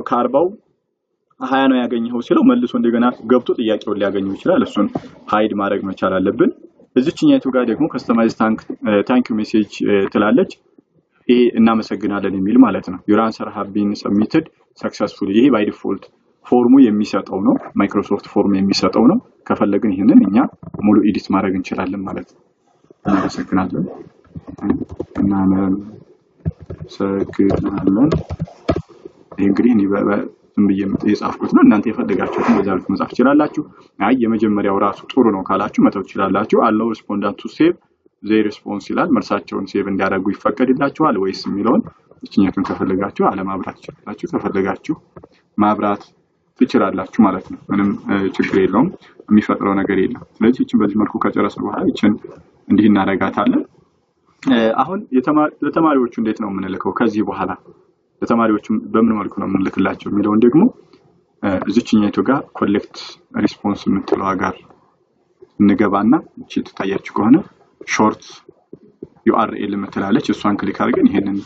ከ40ው 20 ነው ያገኘኸው ሲለው መልሶ እንደገና ገብቶ ጥያቄውን ሊያገኘው ይችላል። እሱን hide ማድረግ መቻል አለብን። እዚችኛይቱ ጋር ደግሞ customize thank you message ትላለች። ይሄ እናመሰግናለን የሚል ማለት ነው። Your answer have been submitted successfully። ይሄ by default form ኡ የሚሰጠው ነው። Microsoft Form የሚሰጠው ነው። ከፈለግን ይህንን እኛ ሙሉ edit ማድረግ እንችላለን ማለት ነው። እናመሰግናለን፣ እናመሰግናለን። ይህ እንግዲህ እኔ ዝም ብዬ የጻፍኩት ነው። እናንተ የፈለጋችሁትን በዛ ልክ መጻፍ ትችላላችሁ። አይ የመጀመሪያው ራሱ ጥሩ ነው ካላችሁ መተው ትችላላችሁ። Allow respondent to save their response ይላል። መልሳቸውን save እንዲያደርጉ ይፈቀድላችኋል ወይስ የሚለውን ይችኛቱን ከፈለጋችሁ አለማብራት ትችላላችሁ፣ ከፈለጋችሁ ማብራት ትችላላችሁ ማለት ነው። ምንም ችግር የለውም፣ የሚፈጥረው ነገር የለም። ስለዚህ ይችን በዚህ መልኩ ከጨረስን በኋላ ይችን እንዲህ እናደርጋታለን። አሁን ለተማሪዎቹ እንዴት ነው የምንልከው? ከዚህ በኋላ ለተማሪዎቹ በምን መልኩ ነው የምንልክላቸው የሚለውን ደግሞ እዚችኛይቱ ጋር collect response የምትለዋ ጋር እንገባና እቺ ትታያችሁ ከሆነ short URL የምትላለች፣ እሷን click አድርገን ይሄንን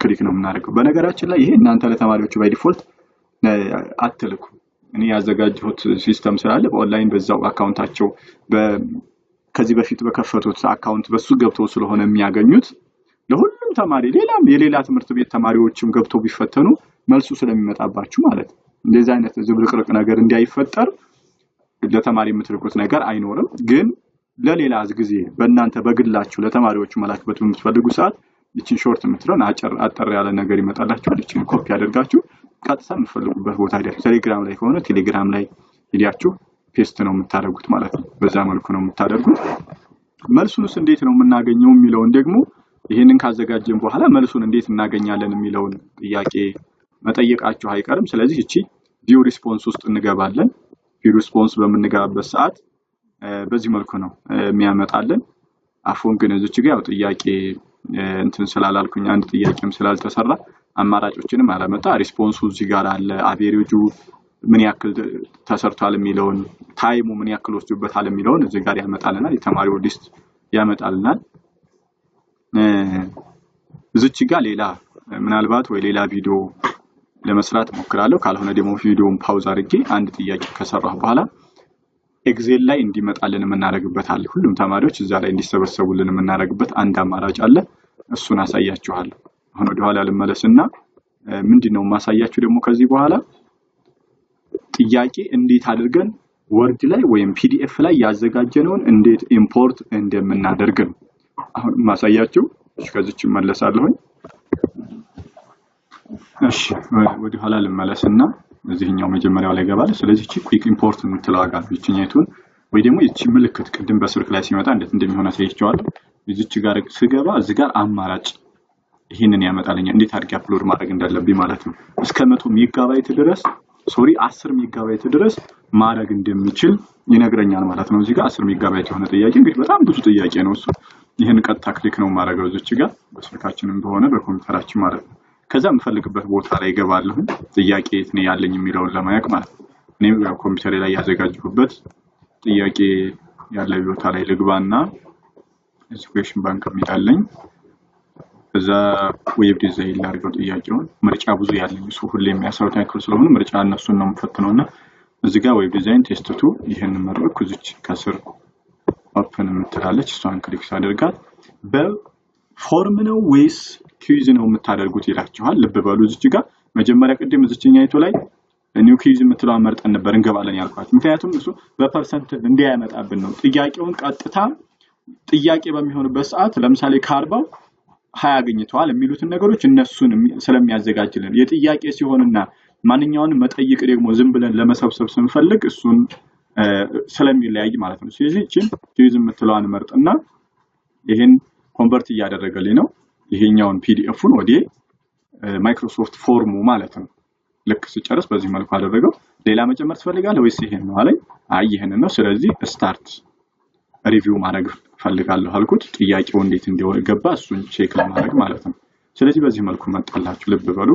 click ነው የምናደርገው። በነገራችን ላይ ይሄ እናንተ ለተማሪዎቹ by default አትልኩ። እኔ ያዘጋጀሁት system ስላለ በኦንላይን በዛው account ኣቸው፣ ከዚህ በፊት በከፈቱት account በሱ ገብተው ስለሆነ የሚያገኙት፣ ለሁሉም ተማሪ ሌላም የሌላ ትምህርት ቤት ተማሪዎችም ገብተው ቢፈተኑ መልሱ ስለሚመጣባችሁ ማለት ነው። እንደዚህ አይነት ዝብርቅርቅ ነገር እንዳይፈጠር ለተማሪ የምትልኩት ነገር አይኖርም። ግን ለሌላ ጊዜ በእናንተ በግላችሁ ለተማሪዎቹ መላክ በምትፈልጉ ሰዓት ይችን short የምትለውን አጭር አጠር ያለ ነገር ይመጣላችኋል። ይችን ኮፒ አድርጋችሁ ቀጥታ የምትፈልጉበት ቦታ ሄዳችሁ፣ ቴሌግራም ላይ ከሆነ ቴሌግራም ላይ ሄዳችሁ paste ነው የምታደርጉት ማለት ነው። በዛ መልኩ ነው የምታደርጉት። መልሱንስ እንዴት ነው የምናገኘው የሚለውን ደግሞ፣ ይህንን ካዘጋጀን በኋላ መልሱን እንዴት እናገኛለን የሚለውን ጥያቄ መጠየቃችሁ አይቀርም። ስለዚህ እቺ view response ውስጥ እንገባለን። View response በምንገባበት ሰዓት በዚህ መልኩ ነው የሚያመጣልን። አሁን ግን እዚች ጋር ያው ጥያቄ እንትን ስላላልኩኝ፣ አንድ ጥያቄም ስላልተሰራ አማራጮችንም አላመጣ። Response ኡ እዚህ ጋር አለ። Average ኡ ምን ያክል ተሰርቷል የሚለውን፣ time ኡ ምን ያክል ወስዶበታል የሚለውን እዚህ ጋር ያመጣልናል። የተማሪው list ያመጣልናል። እዚች ጋር ሌላ ምናልባት ወይ ሌላ ቪዲዮ ለመስራት እሞክራለሁ። ካልሆነ ደግሞ ቪዲዮውን pause አድርጌ አንድ ጥያቄ ከሰራሁ በኋላ Excel ላይ እንዲመጣልን የምናደርግበት አለ። ሁሉም ተማሪዎች እዛ ላይ እንዲሰበሰቡልን የምናደርግበት አንድ አማራጭ አለ። እሱን አሳያችኋለሁ። አሁን ወደኋላ ልመለስና ምንድን ነው የማሳያችሁ ደግሞ ከዚህ በኋላ ጥያቄ እንዴት አድርገን Word ላይ ወይም PDF ላይ ያዘጋጀነውን እንዴት import እንደምናደርግ ነው አሁን የማሳያችሁ። እሺ ከዚች እመለሳለሁኝ። እሺ ወደ ኋላ ልመለስና እዚህኛው መጀመሪያው ላይ ገባለሁ። ስለዚህ እቺ quick import የምትለዋ ጋር ይችኛይቱን ወይ ደግሞ ይቺ ምልክት ቅድም በስልክ ላይ ሲመጣ እንዴት እንደሚሆን አሳይቼዋለሁ። እዚች ጋር ስገባ እዚህ ጋር አማራጭ ይሄንን ያመጣልኛል፣ እንዴት አድርጌ upload ማድረግ እንዳለብኝ ማለት ነው። እስከ 100 ሜጋባይት ድረስ sorry 10 ሜጋባይት ድረስ ማድረግ እንደሚችል ይነግረኛል ማለት ነው። እዚህ ጋር 10 ሜጋባይት የሆነ ጥያቄ እንግዲህ በጣም ብዙ ጥያቄ ነው እሱ። ይሄን ቀጥታ click ነው የማደርገው እዚች ጋር በስልካችንም በሆነ በኮምፒውተራችን ማለት ነው። ከዛ የምፈልግበት ቦታ ላይ እገባለሁ፣ ጥያቄ የት ነው ያለኝ የሚለውን ለማየት ማለት ነው። እኔም ያው ኮምፒውተሬ ላይ ያዘጋጀሁበት ጥያቄ ያለ ቦታ ላይ ልግባና እዚህ question bank የሚላለኝ ከዛ web design ላድርገው ጥያቄውን። ምርጫ ብዙ ያለኝ እሱ ሁሌ የሚያሰሩት ያክል ስለሆነ ምርጫ እነሱን ነው የምፈትነውና እዚህ ጋር web design test 2 ይሄን መረጥኩ። እዚች ከስር open የምትላለች እሷን click ሳደርጋት በ form ነው ወይስ quiz ነው የምታደርጉት ይላችኋል። ልብ በሉ እዚች ጋር መጀመሪያ ቅድም እዚችኛይቱ ላይ new quiz የምትለዋን መርጠን ነበር እንገባለን ያልኳችሁ። ምክንያቱም እሱ በ percent እንዲያመጣብን ነው። ጥያቄውን ቀጥታ ጥያቄ በሚሆንበት ሰዓት ለምሳሌ ከ40 20 አግኝተዋል የሚሉትን ነገሮች እነሱን ስለሚያዘጋጅልን የጥያቄ ሲሆንና ማንኛውንም መጠይቅ ደግሞ ዝም ብለን ለመሰብሰብ ስንፈልግ እሱን ስለሚለያይ ማለት ነው። ስለዚህ እቺን quiz የምትለዋን መርጥና ይሄን convert እያደረገልኝ ነው ይሄኛውን PDF ኡን ወደ Microsoft form ኡ ማለት ነው። ልክ ስጨርስ በዚህ መልኩ አደረገው። ሌላ መጨመር ትፈልጋለህ ወይስ ይሄን ነው አለኝ። አይ ይሄን ነው። ስለዚህ start review ማድረግ ፈልጋለሁ አልኩት። ጥያቄው እንዴት እንደገባ እሱን check ለማድረግ ማለት ነው። ስለዚህ በዚህ መልኩ መጣላችሁ። ልብ በሉ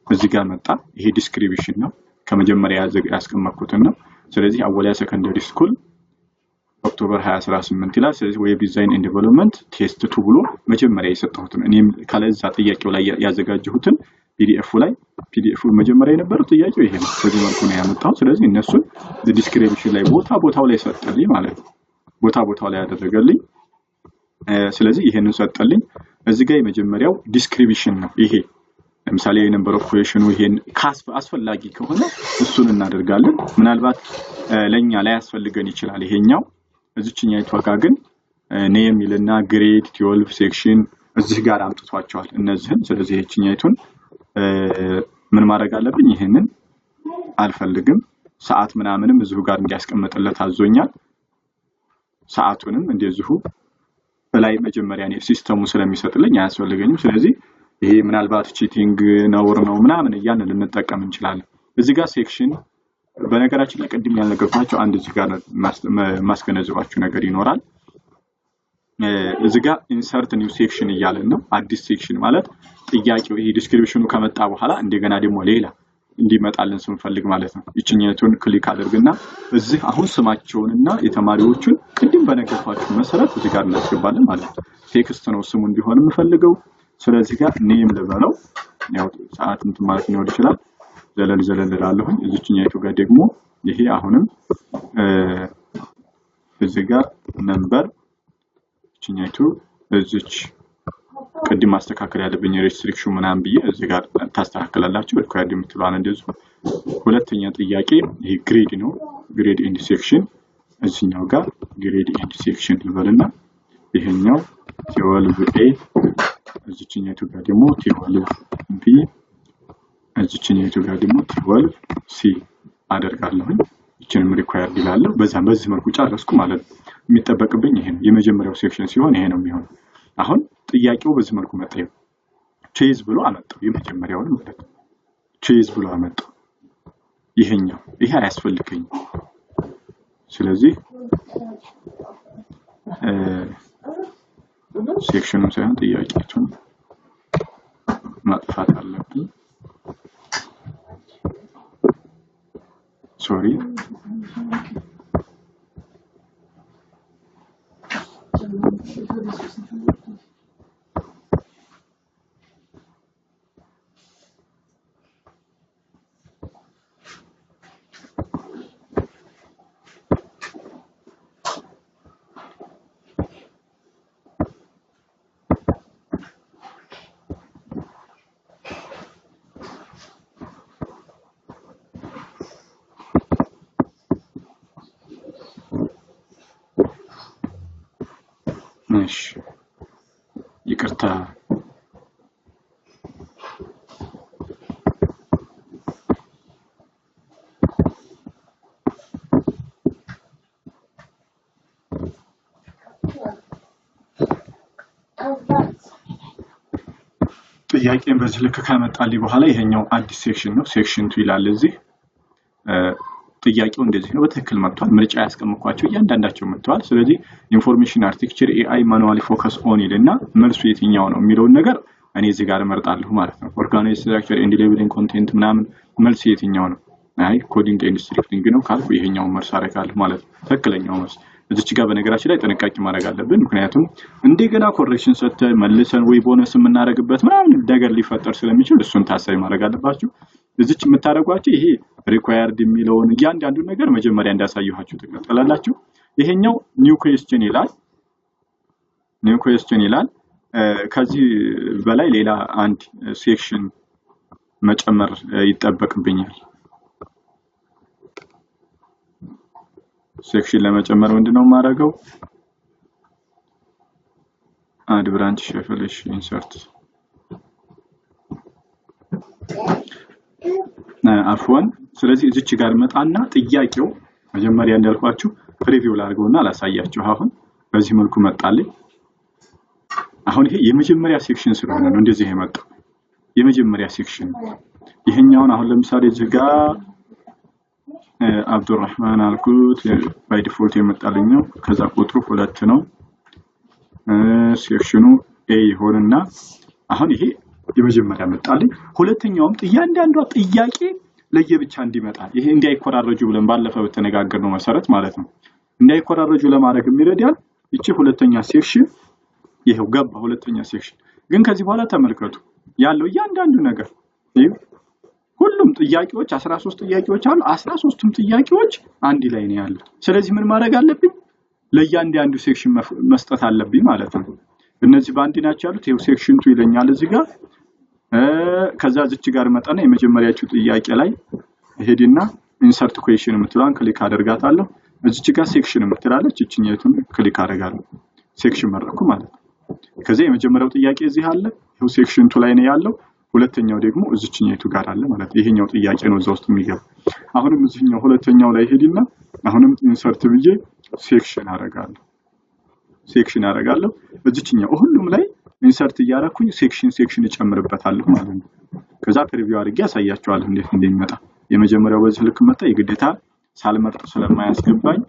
እዚህ ጋር መጣ። ይሄ description ነው ከመጀመሪያ ያስቀመጥኩትን ነው። ስለዚህ አወሊያ secondary school October 2018 ይላል። ስለዚህ web design and development test 2 ብሎ መጀመሪያ የሰጠሁትን እኔም ከለዛ ጥያቄው ላይ ያዘጋጀሁትን PDF ላይ PDF መጀመሪያ የነበረው ጥያቄው ይሄ ነው። በዚህ መልኩ ነው ያመጣው። ስለዚህ እነሱን description ላይ ቦታ ቦታው ላይ ሰጠልኝ ማለት ነው። ቦታ ቦታው ላይ ያደረገልኝ። ስለዚህ ይሄንን ሰጠልኝ። እዚህ ጋር የመጀመሪያው description ነው ይሄ። ለምሳሌ የ number of question ኡ ይሄን አስፈላጊ ከሆነ እሱን እናደርጋለን። ምናልባት ለኛ ላይ ያስፈልገን ይችላል ይሄኛው። እዚህኛይቱ ጋር ግን name ይልና grade 12 section እዚህ ጋር አምጥቷቸዋል እነዚህን። ስለዚህ ይሄኛይቱን ምን ማድረግ አለብኝ? ይሄንን አልፈልግም። ሰዓት ምናምንም እዚሁ ጋር እንዲያስቀምጥለት አዞኛል። ሰዓቱንም እንደዚሁ በላይ መጀመሪያ ነው system ኡ ስለሚሰጥልኝ አያስፈልገኝም። ስለዚህ ይሄ ምናልባት cheating ነውር ነው ምናምን እያልን ልንጠቀም እንችላለን። እዚህ ጋር section በነገራችን ላይ ቅድም ያልነገርኳችሁ አንድ እዚህ ጋር ማስገነዘባችሁ ነገር ይኖራል። እዚህ ጋር insert new section እያለን ነው። አዲስ section ማለት ጥያቄው ይሄ description ኡ ከመጣ በኋላ እንደገና ደግሞ ሌላ እንዲመጣልን ስንፈልግ ማለት ነው። ይችኛቱን click አድርግና እዚህ አሁን ስማቸውንና የተማሪዎቹን ቅድም በነገርኳችሁ መሰረት እዚህ ጋር እናስገባለን ማለት ነው። text ነው ስሙ እንዲሆን የምፈልገው። ስለዚህ ጋር name ልበለው። ያው ሰዓት እንትን ማለት ነው ይችላል። ዘለል ዘለል እላለሁኝ። እዚህኛይቱ ጋር ደግሞ ይሄ አሁንም እዚህ ጋር number እቺኛይቱ እዚች ቅድም ማስተካከል ያለብኝ restriction ምናምን ብዬ እዚህ ጋር ታስተካክላላችሁ። required የምትለዋን እንደዚሁ። ሁለተኛ ጥያቄ ይሄ grade ነው። grade and section እዚህኛው ጋር grade and section ልበልና ይሄኛው 12 A እዚህኛይቱ ጋር ደግሞ 12 B እዚህኛይቱ ጋር ደግሞ 12 C አደርጋለሁኝ። ይችንም required ይላለሁ። በዚህ መልኩ ጨረስኩ ማለት ነው። የሚጠበቅብኝ ይሄ ነው። የመጀመሪያው section ሲሆን ይሄ ነው የሚሆነው። አሁን ጥያቄው በዚህ መልኩ መጣ። choice ብሎ አመጣው የመጀመሪያውን ማለት ነው። choice ብሎ አመጣው። ይሄኛው ይሄ አያስፈልገኝም። ስለዚህ section ኡን ሳይሆን ጥያቄዎቹን ማጥፋት አለብኝ። sorry እሺ ይቅርታ ጥያቄን በዚህ ልክ ከመጣልኝ በኋላ ይሄኛው አዲስ section ነው። Section 2 ይላል እዚህ። ጥያቄው እንደዚህ ነው፣ በትክክል መጥቷል። ምርጫ ያስቀምጥኳቸው እያንዳንዳቸው መጥተዋል። ስለዚህ information architecture AI manually focus on ይልና መልሱ የትኛው ነው የሚለውን ነገር እኔ እዚህ ጋር እመርጣለሁ ማለት ነው። Organize structure and labeling content ምናምን መልሱ የትኛው ነው? አይ coding and scripting ነው ካልኩ ይሄኛውን መልስ አደርጋለሁ ማለት ነው። ትክክለኛው መልስ እዚች ጋር በነገራችን ላይ ጥንቃቄ ማድረግ አለብን። ምክንያቱም እንደገና correction ሰጥተን መልሰን ወይ ቦነስ የምናደርግበት ምናምን ነገር ሊፈጠር ስለሚችል እሱን ታሳቢ ማድረግ አለባችሁ። እዚች የምታደርጓቸው ይሄ required የሚለውን እያንዳንዱ ነገር መጀመሪያ እንዳሳየኋችሁ ትቀጥላላችሁ። ይሄኛው new question ይላል። New question ይላል። ከዚህ በላይ ሌላ አንድ section መጨመር ይጠበቅብኛል። Section ለመጨመር ምንድነው የማደርገው? Add branch shuffle insert አፍዋን። ስለዚህ እዚች ጋር መጣና ጥያቄው መጀመሪያ እንዳልኳችሁ preview ላድርገውና ላሳያችሁ። አሁን በዚህ መልኩ መጣልኝ። አሁን ይሄ የመጀመሪያ section ስለሆነ ነው እንደዚህ የመጣው የመጀመሪያ section። ይሄኛውን አሁን ለምሳሌ እዚህ ጋር አብዱራህማን አልኩት፣ by default የመጣልኝ ነው። ከዛ ቁጥሩ 2 ነው። Section ኑ A ይሆንና አሁን ይሄ የመጀመሪያ መጣልኝ። ሁለተኛውም እያንዳንዷ ጥያቄ ለየብቻ እንዲመጣ ይሄ እንዳይኮራረጁ ብለን ባለፈው በተነጋገርነው መሰረት ማለት ነው። እንዳይኮራረጁ ለማድረግ የሚረዳል እቺ ሁለተኛ section ይሄው ገባ። ሁለተኛ section ግን ከዚህ በኋላ ተመልከቱ ያለው እያንዳንዱ ነገር ይሄ ሁሉም ጥያቄዎች 13 ጥያቄዎች አሉ። 13ቱም ጥያቄዎች አንድ ላይ ነው ያሉት። ስለዚህ ምን ማድረግ አለብኝ? ለእያንዳንዱ section መስጠት አለብኝ ማለት ነው። እነዚህ በአንድ ናቸው ያሉት። ይሄው section 2 ይለኛል እዚህ ጋር። ከዛ እዚች ጋር መጣና የመጀመሪያው ጥያቄ ላይ ሄድና insert question የምትለዋን click አደርጋታለሁ። እዚች ጋር section የምትላለች እቺኛይቱን click አደርጋለሁ። Section መረጥኩ ማለት ነው። ከዛ የመጀመሪያው ጥያቄ እዚህ አለ። ይሄው section 2 ላይ ነው ያለው። ሁለተኛው ደግሞ እዚችኛይቱ ጋር አለ ማለት ነው። ይሄኛው ጥያቄ ነው እዛ ውስጥ የሚገባው። አሁንም እዚህኛው ሁለተኛው ላይ ሄድና አሁንም insert ብዬ section አደርጋለሁ። Section አደርጋለሁ። እዚችኛው ሁሉም ላይ insert እያደረኩኝ section section እጨምርበታለሁ ማለት ነው። ከዛ preview አድርጌ አሳያችኋለሁ እንዴት እንደሚመጣ። የመጀመሪያው በዚህ ልክ መጣ። የግዴታ ሳልመርጥ ስለማያስገባኝ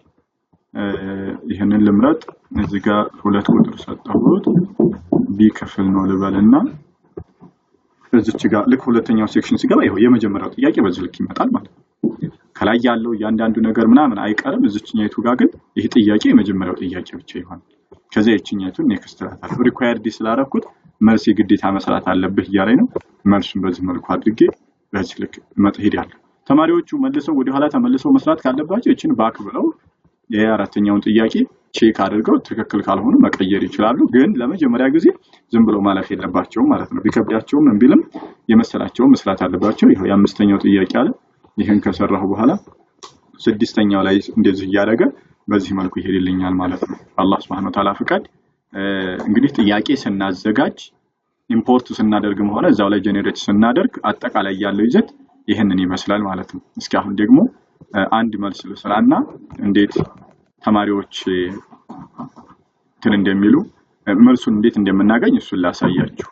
ይሄንን ልምረጥ። እዚህ ጋር 2 ቁጥር ሰጠሁት። B ክፍል ነው ልበልና እዚች ጋር ልክ ሁለተኛው section ሲገባ ይኸው የመጀመሪያው ጥያቄ በዚህ ልክ ይመጣል ማለት ነው። ከላይ ያለው እያንዳንዱ ነገር ምናምን አይቀርም። እዚችኛይቱ ጋር ግን ይሄ ጥያቄ የመጀመሪያው ጥያቄ ብቻ ይሆናል። ከዛ ይችኛይቱን next እላታለሁ። Required ስላደረኩት መልስ የግዴታ መስራት አለብህ እያለኝ ነው። መልሱን በዚህ መልኩ አድርጌ በዚህ ልክ እሄዳለሁ። ተማሪዎቹ መልሰው ወደ ኋላ ተመልሰው መስራት ካለባቸው ይችን back ብለው የአራተኛውን ጥያቄ check አድርገው ትክክል ካልሆኑ መቀየር ይችላሉ። ግን ለመጀመሪያ ጊዜ ዝም ብለው ማለፍ የለባቸውም ማለት ነው። ቢከብዳቸውም ምን ቢልም የመሰላቸውን መስራት አለባቸው። ይኸው የአምስተኛው ጥያቄ አለ። ይሄን ከሰራሁ በኋላ ስድስተኛው ላይ እንደዚህ እያደረገ በዚህ መልኩ ይሄድልኛል ማለት ነው። አላህ Subhanahu Wa Ta'ala ፍቃድ እንግዲህ ጥያቄ ስናዘጋጅ import ስናደርግም ሆነ እዛው ላይ generate ስናደርግ አጠቃላይ ያለው ይዘት ይሄንን ይመስላል ማለት ነው። እስኪ አሁን ደግሞ አንድ መልስ ልስራና እንዴት ተማሪዎች እንትን እንደሚሉ መልሱን እንዴት እንደምናገኝ እሱን ላሳያችሁ።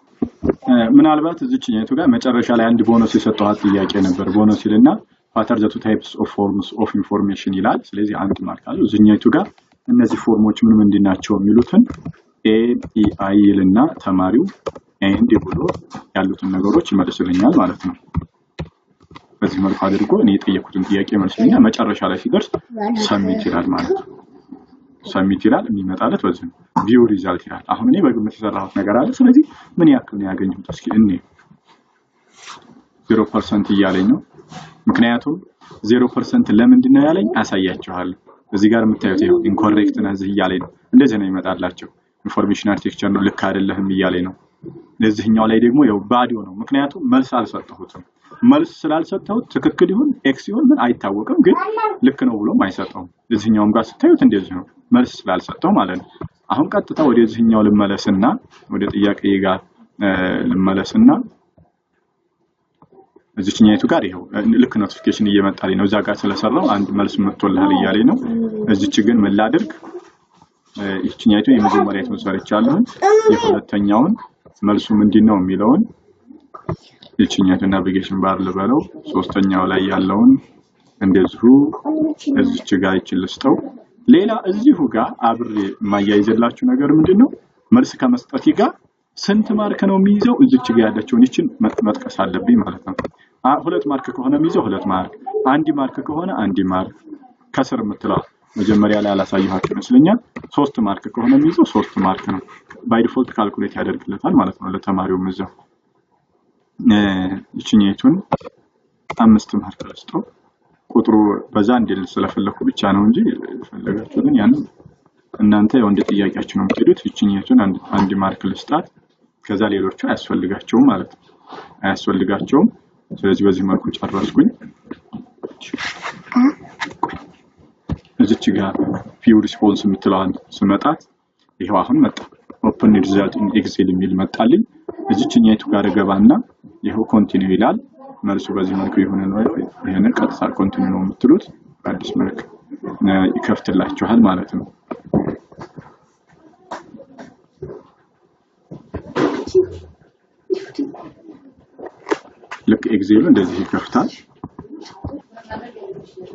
ምናልባት እዚህኛይቱ ጋር መጨረሻ ላይ አንድ ቦነስ የሰጠኋት ጥያቄ ነበር። ቦነስ ይልና what are the two types of forms of information ይላል። ስለዚህ አንድ mark አለው። እዚህኛይቱ ጋር እነዚህ form ኦች ምን ምንድን ናቸው የሚሉትን A E I ይልና ተማሪው and ብሎ ያሉትን ነገሮች ይመልስልኛል ማለት ነው። በዚህ መልኩ አድርጎ እኔ የጠየኩትን ጥያቄ ይመልስልኛል። መጨረሻ ላይ ሲደርስ submit ይላል ማለት ነው። Submit ይላል። የሚመጣለት በዚህ ነው። View result ይላል። አሁን እኔ በግምት የሰራሁት ነገር አለ። ስለዚህ ምን ያክል ነው ያገኘሁት? እስኪ እኔ 0% እያለኝ ነው። ምክንያቱም 0% ለምንድን ነው ያለኝ አሳያችኋለሁ። እዚህ ጋር የምታዩት ይኸው incorrect ነው እዚህ እያለኝ ነው። እንደዚህ ነው ይመጣላቸው። Information architecture ነው ልክ አይደለህም እያለኝ ነው። እዚህኛው ላይ ደግሞ ያው ባዶ ነው፣ ምክንያቱም መልስ አልሰጠሁትም። መልስ ስላልሰጠሁት ትክክል ይሁን X ይሁን ምን አይታወቅም፣ ግን ልክ ነው ብሎም አይሰጠውም። እዚህኛውም ጋር ስታዩት እንደዚህ ነው፣ መልስ ስላልሰጠው ማለት ነው። አሁን ቀጥታ ወደዚህኛው ልመለስና ወደ ጥያቄ ጋር ልመለስና እዚህኛይቱ ጋር ይኸው ልክ notification እየመጣልኝ ነው። እዛ ጋር ስለሰራው አንድ መልስ መጥቶልሃል እያለኝ ነው። እዚች ግን ምን ላድርግ? ይችኛይቱ የመጀመሪያይቱን ሰርቻለሁ። የሁለተኛውን መልሱ ምንድነው የሚለውን ይችኛይቱ navigation bar ልበለው። ሶስተኛው ላይ ያለውን እንደዚሁ እዚች ጋር ይችል ልስጠው። ሌላ እዚሁ ጋር አብሬ የማያይዝላችሁ ነገር ምንድነው መልስ ከመስጠቴ ጋር ስንት mark ነው የሚይዘው? እዚች ጋር ያለችውን ይችን መጥቀስ አለብኝ ማለት ነው። 2 mark ከሆነ የሚይዘው 2 mark፣ 1 mark ከሆነ 1 mark። ከስር የምትለው መጀመሪያ ላይ አላሳየኋችሁ ይመስለኛል። 3 mark ከሆነ የሚይዘው 3 mark ነው። By default calculate ያደርግለታል ማለት ነው ለተማሪውም እዛው። ይችኛይቱን 5 mark ልስጠው። ቁጥሩ በዛ እንዲል ስለፈለኩ ብቻ ነው እንጂ ፈለጋችሁትን ያን እናንተ ያው እንደ ጥያቄያችሁ ነው የምትሄዱት። ይችኛይቱን 1 mark ልስጣት። ከዛ ሌሎቹ አያስፈልጋቸውም ማለት ነው፣ አያስፈልጋቸውም። ስለዚህ በዚህ መልኩ ጨረስኩኝ። እዚች ጋር view response የምትለዋን ስመጣት ይሄው አሁን መጣ። Open result in Excel የሚል መጣልኝ። እዚችኛይቱ ጋር ገባና ይሄው continue ይላል። መልሱ በዚህ መልኩ ይሆነ ነው። ይሄንን ቀጥታ continue ነው የምትሉት፣ በአዲስ መልክ ይከፍትላችኋል ማለት ነው። ልክ Excel ኡ እንደዚህ ይከፍታል።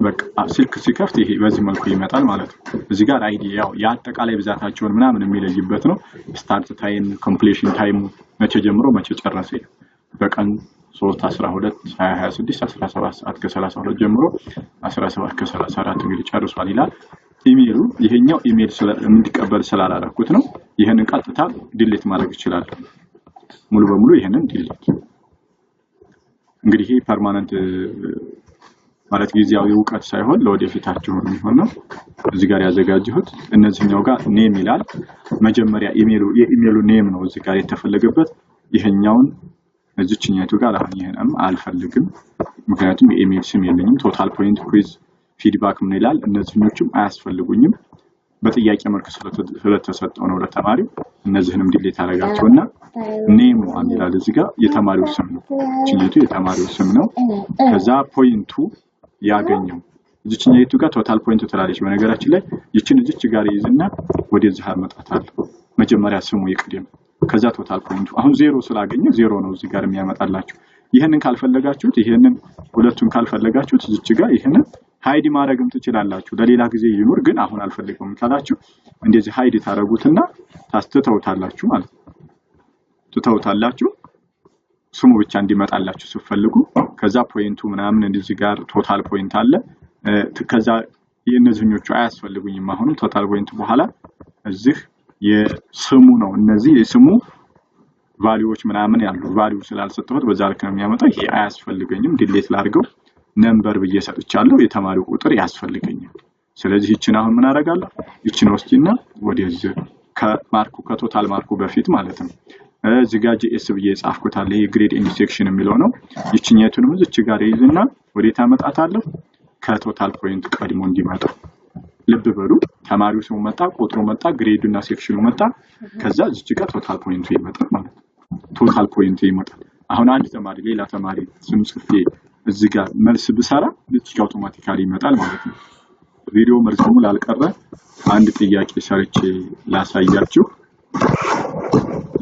በቃ ስልክ ሲከፍት ይሄ በዚህ መልኩ ይመጣል ማለት ነው። እዚህ ጋር ID ያው የአጠቃላይ ብዛታቸውን ምናምን የሚለይበት ነው። Start time፣ completion time ኡ መቼ ጀምሮ መቼ ጨረሰ። በቀን 3 12 20 26 17 ሰዓት ከ32 ጀምሮ 17 ከ34 እንግዲህ ጨርሷል ይላል። ኢሜሉ ይሄኛው ኢሜል እንዲቀበል ስላላረኩት ነው። ይሄንን ቀጥታ delete ማድረግ ይችላል። ሙሉ በሙሉ ይሄንን delete እንግዲህ ይሄ permanent ማለት ጊዜያዊ እውቀት ሳይሆን ለወደፊታችሁ የሚሆን ነው። እዚህ ጋር ያዘጋጀሁት እነዚህኛው ጋር name ይላል። መጀመሪያ ኢሜሉ የኢሜሉ name ነው እዚህ ጋር የተፈለገበት። ይሄኛውን እዚህኛይቱ ጋር አሁን ይሄንም አልፈልግም፣ ምክንያቱም የኢሜል ስም የለኝም። Total point quiz feedback ምን ይላል? እነዚህኞቹም አያስፈልጉኝም። በጥያቄ መልክ ስለተሰጠው ነው ለተማሪው። እነዚህንም delete አደርጋቸውና name one ይላል እዚህ ጋር የተማሪው ስም ነው። እቺኛይቱ የተማሪው ስም ነው። ከዛ point ኡ ያገኘው እዚህኛይቱ ጋር total point ትላለች። በነገራችን ላይ ይችን እዚች ጋር ይዝና ወደዚህ አመጣታለሁ። መጀመሪያ ስሙ ይቅደም፣ ከዛ total point ኡ አሁን ዜሮ ስላገኘ ዜሮ ነው እዚህ ጋር የሚያመጣላችሁ። ይሄንን ካልፈለጋችሁት ይሄንን ሁለቱን ካልፈለጋችሁት እዚች ጋር ይሄንን hide ማድረግም ትችላላችሁ። ለሌላ ጊዜ ይኑር ግን አሁን አልፈልገውም ካላችሁ እንደዚህ hide ታረጉትና ታስተውታላችሁ ማለት ነው። ትተውታላችሁ ስሙ ብቻ እንዲመጣላችሁ ስትፈልጉ። ከዛ point ኡ ምናምን እንደዚህ ጋር total point አለ። ከዛ የእነዚህኞቹ አያስፈልጉኝም። አሁንም total point በኋላ እዚህ የስሙ ነው እነዚህ የስሙ value ዎች ምናምን ያሉ value ስላልሰጠሁት በዛ ልክ ነው የሚያመጣው። ይሄ አያስፈልገኝም፣ delete ላድርገው። Number ብዬ ሰጥቻለሁ፣ የተማሪው ቁጥር ያስፈልገኛል። ስለዚህ ይችን አሁን ምን አደርጋለሁ? ይችን ወስጂና ወደዚህ ከማርኩ ከ total mark ኡ በፊት ማለት ነው እዚህ ጋር GS ብዬ የጻፍኩት አለ። ይሄ grade and section የሚለው ነው። ይችኛቱንም እዚች ጋር ይዝና ወዴት አመጣታለሁ? ከ total point ቀድሞ እንዲመጣ። ልብ በሉ ተማሪው ስሙ መጣ፣ ቁጥሩ መጣ፣ grade ኡ እና section ኡ መጣ። ከዛ እዚች ጋር total point ኡ ይመጣል ማለት ነው። Total point ኡ ይመጣል። አሁን አንድ ተማሪ ሌላ ተማሪ ስም ጽፌ እዚህ ጋር መልስ ብሰራ እዚህ ጋር automatically ይመጣል ማለት ነው። ቪዲዮ መርዘሙ ላልቀረ አንድ ጥያቄ ሰርቼ ላሳያችሁ።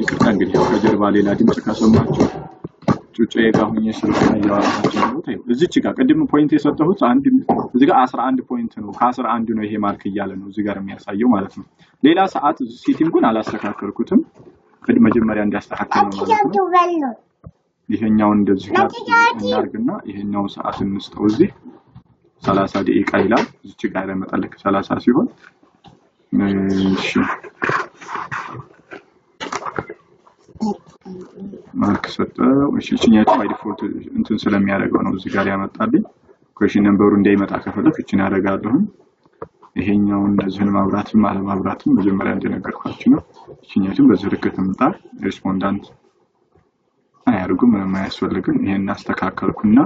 ይቅርታ እንግዲህ ከጀርባ ሌላ ድምጽ ካሰማችሁ ጩጬ ጋር ሆኜ ስለሆነ እያወራኋቸው ያለሁት። እዚች ጋር ቅድም point የሰጠሁት አንድ እዚህ ጋር 11 point ነው። ከ11 ነው ይሄ mark እያለ ነው እዚህ ጋር የሚያሳየው ማለት ነው። ሌላ ሰዓት setting ኡን አላስተካከልኩትም። ቅድም መጀመሪያ እንዲያስተካከል ነው ማለት ነው። ይሄኛውን እንደዚህ ጋር እናርግና ይሄኛውን ሰዓት እንስጠው። እዚህ 30 ደቂቃ ይላል። እዚች ጋር ያመጣል 30 ሲሆን እሺ Mark ሰጠው። እሺ እቺኛው by default እንትን ስለሚያደርገው ነው እዚህ ጋር ያመጣልኝ። Question number ኡ እንዳይመጣ ከፈለኩ እቺን አደርጋለሁ። ይሄኛውን እነዚህን ማብራትም አለማብራትም መጀመሪያ እንደነገርኳችሁ ነው። ይችኛቱም በዚህ ልክ ትምጣ። Respondent አያርጉም፣ ምንም አያስፈልግም። ይሄን አስተካከልኩና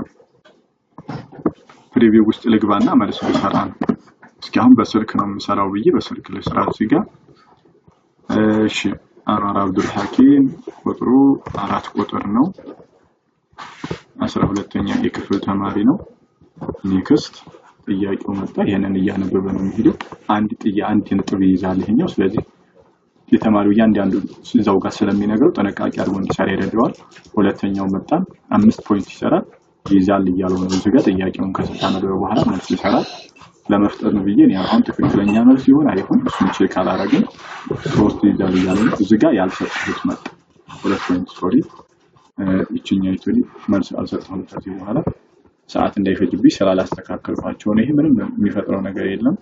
preview ውስጥ ልግባና መልስ ልሰራ ነው። እስኪ አሁን በስልክ ነው የምሰራው ብዬ በስልክ ልስራ እዚህ ጋር። እሺ አንዋር አብዱል ሐኪም ቁጥሩ 4 ቁጥር ነው። 12ኛ የክፍል ተማሪ ነው። Next ጥያቄው መጣ። ይሄንን እያነበበ ነው የሚሄደው። አንድ ነጥብ ይይዛል ይሄኛው። ስለዚህ የተማሪው እያንዳንዱ እዛው ጋር ስለሚነግረው ጥንቃቄ አድርጎ እንዲሰራ ይረዳዋል። ሁለተኛው መጣ፣ 5 point ይሰራል፣ ይይዛል እያለው ነው እዚህ ጋር። ጥያቄውን ከስታነበበ በኋላ መልስ ይሰራል። ለመፍጠር ነው ብዬ እኔ አሁን ትክክለኛ መልስ ይሆን አይሆን እሱን check አላረግም። 3 ይይዛል እያለው ነው እዚህ ጋር። ያልሰጠሁት መጣ 2 point sorry፣ ይችኛይቱ መልስ አልሰጠሁም። ከዚህ በኋላ ሰዓት እንዳይፈጅብኝ ስላላስተካከልኳቸው ነው። ይሄ ምንም የሚፈጥረው ነገር የለም።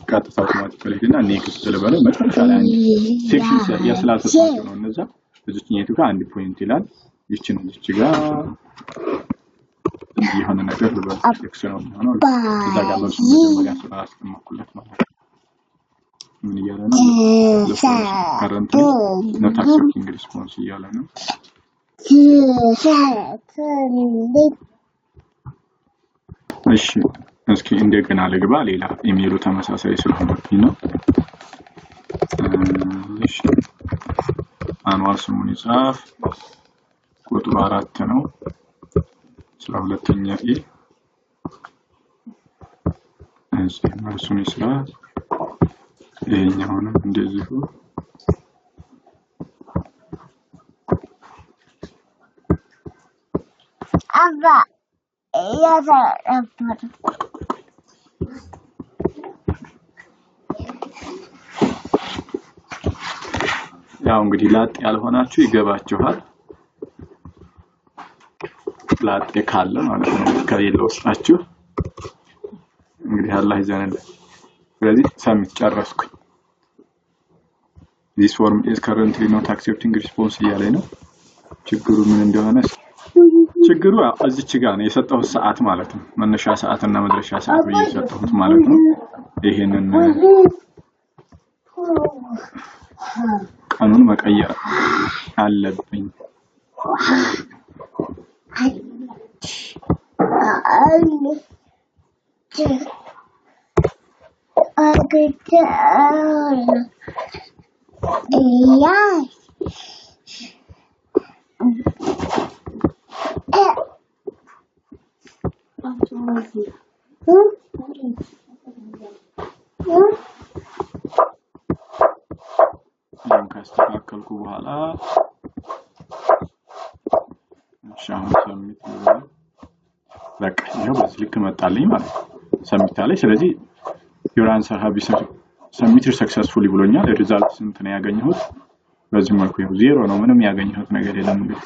ቀጥታ automatically ሄድና next ልበለው። መጨረሻ ላይ አንድ section ስላልሰጠኋቸው ነው እነዛ። እዚችኛይቱ ጋር 1 point ይላል። ይችን እዚች ጋር የሆነ ነገር ልበል፣ X ነው የሚሆነው። እዛ ጋር መልሱ መጀመሪያ ስላላስቀመጥኩለት ማለት ነው። ምን እያለ ነው? Currently not accepting response እያለ ነው። እሺ እስኪ እንደገና ልግባ። ሌላ ኢሜሉ ተመሳሳይ ስለሆነብኝ ነው። እሺ አንዋር ስሙን ይጻፍ። ቁጥሩ 4 ነው። 12ኛ A እዚህ መልሱን ይስራ። ይሄኛውንም እንደዚሁ አባ ያዘረበት ያው እንግዲህ ላጤ ያልሆናችሁ ይገባችኋል። ላጤ ካለ ማለት ነው፣ ከሌለ ውስጣችሁ እንግዲህ አላህ ይዘንልን። ስለዚህ submit ጨረስኩኝ። This form is currently not accepting response እያለኝ ነው። ችግሩ ምን እንደሆነ ችግሩ እዚች ጋር ነው የሰጠሁት ሰዓት ማለት ነው። መነሻ ሰዓት እና መድረሻ ሰዓት ብዬ የሰጠሁት ማለት ነው። ይሄንን ቀኑን መቀየር አለብኝ። ይሄን ካስተካከልኩ በኋላ እሺ አሁን submit ልበል። በቃ ይኸው በዚህ ልክ መጣልኝ ማለት ነው። Submit አለኝ። ስለዚህ your answer have been submitted successfully ብሎኛል። Result ስንት ነው ያገኘሁት? በዚህ መልኩ ይኸው 0 ነው። ምንም ያገኘሁት ነገር የለም። እንግዲህ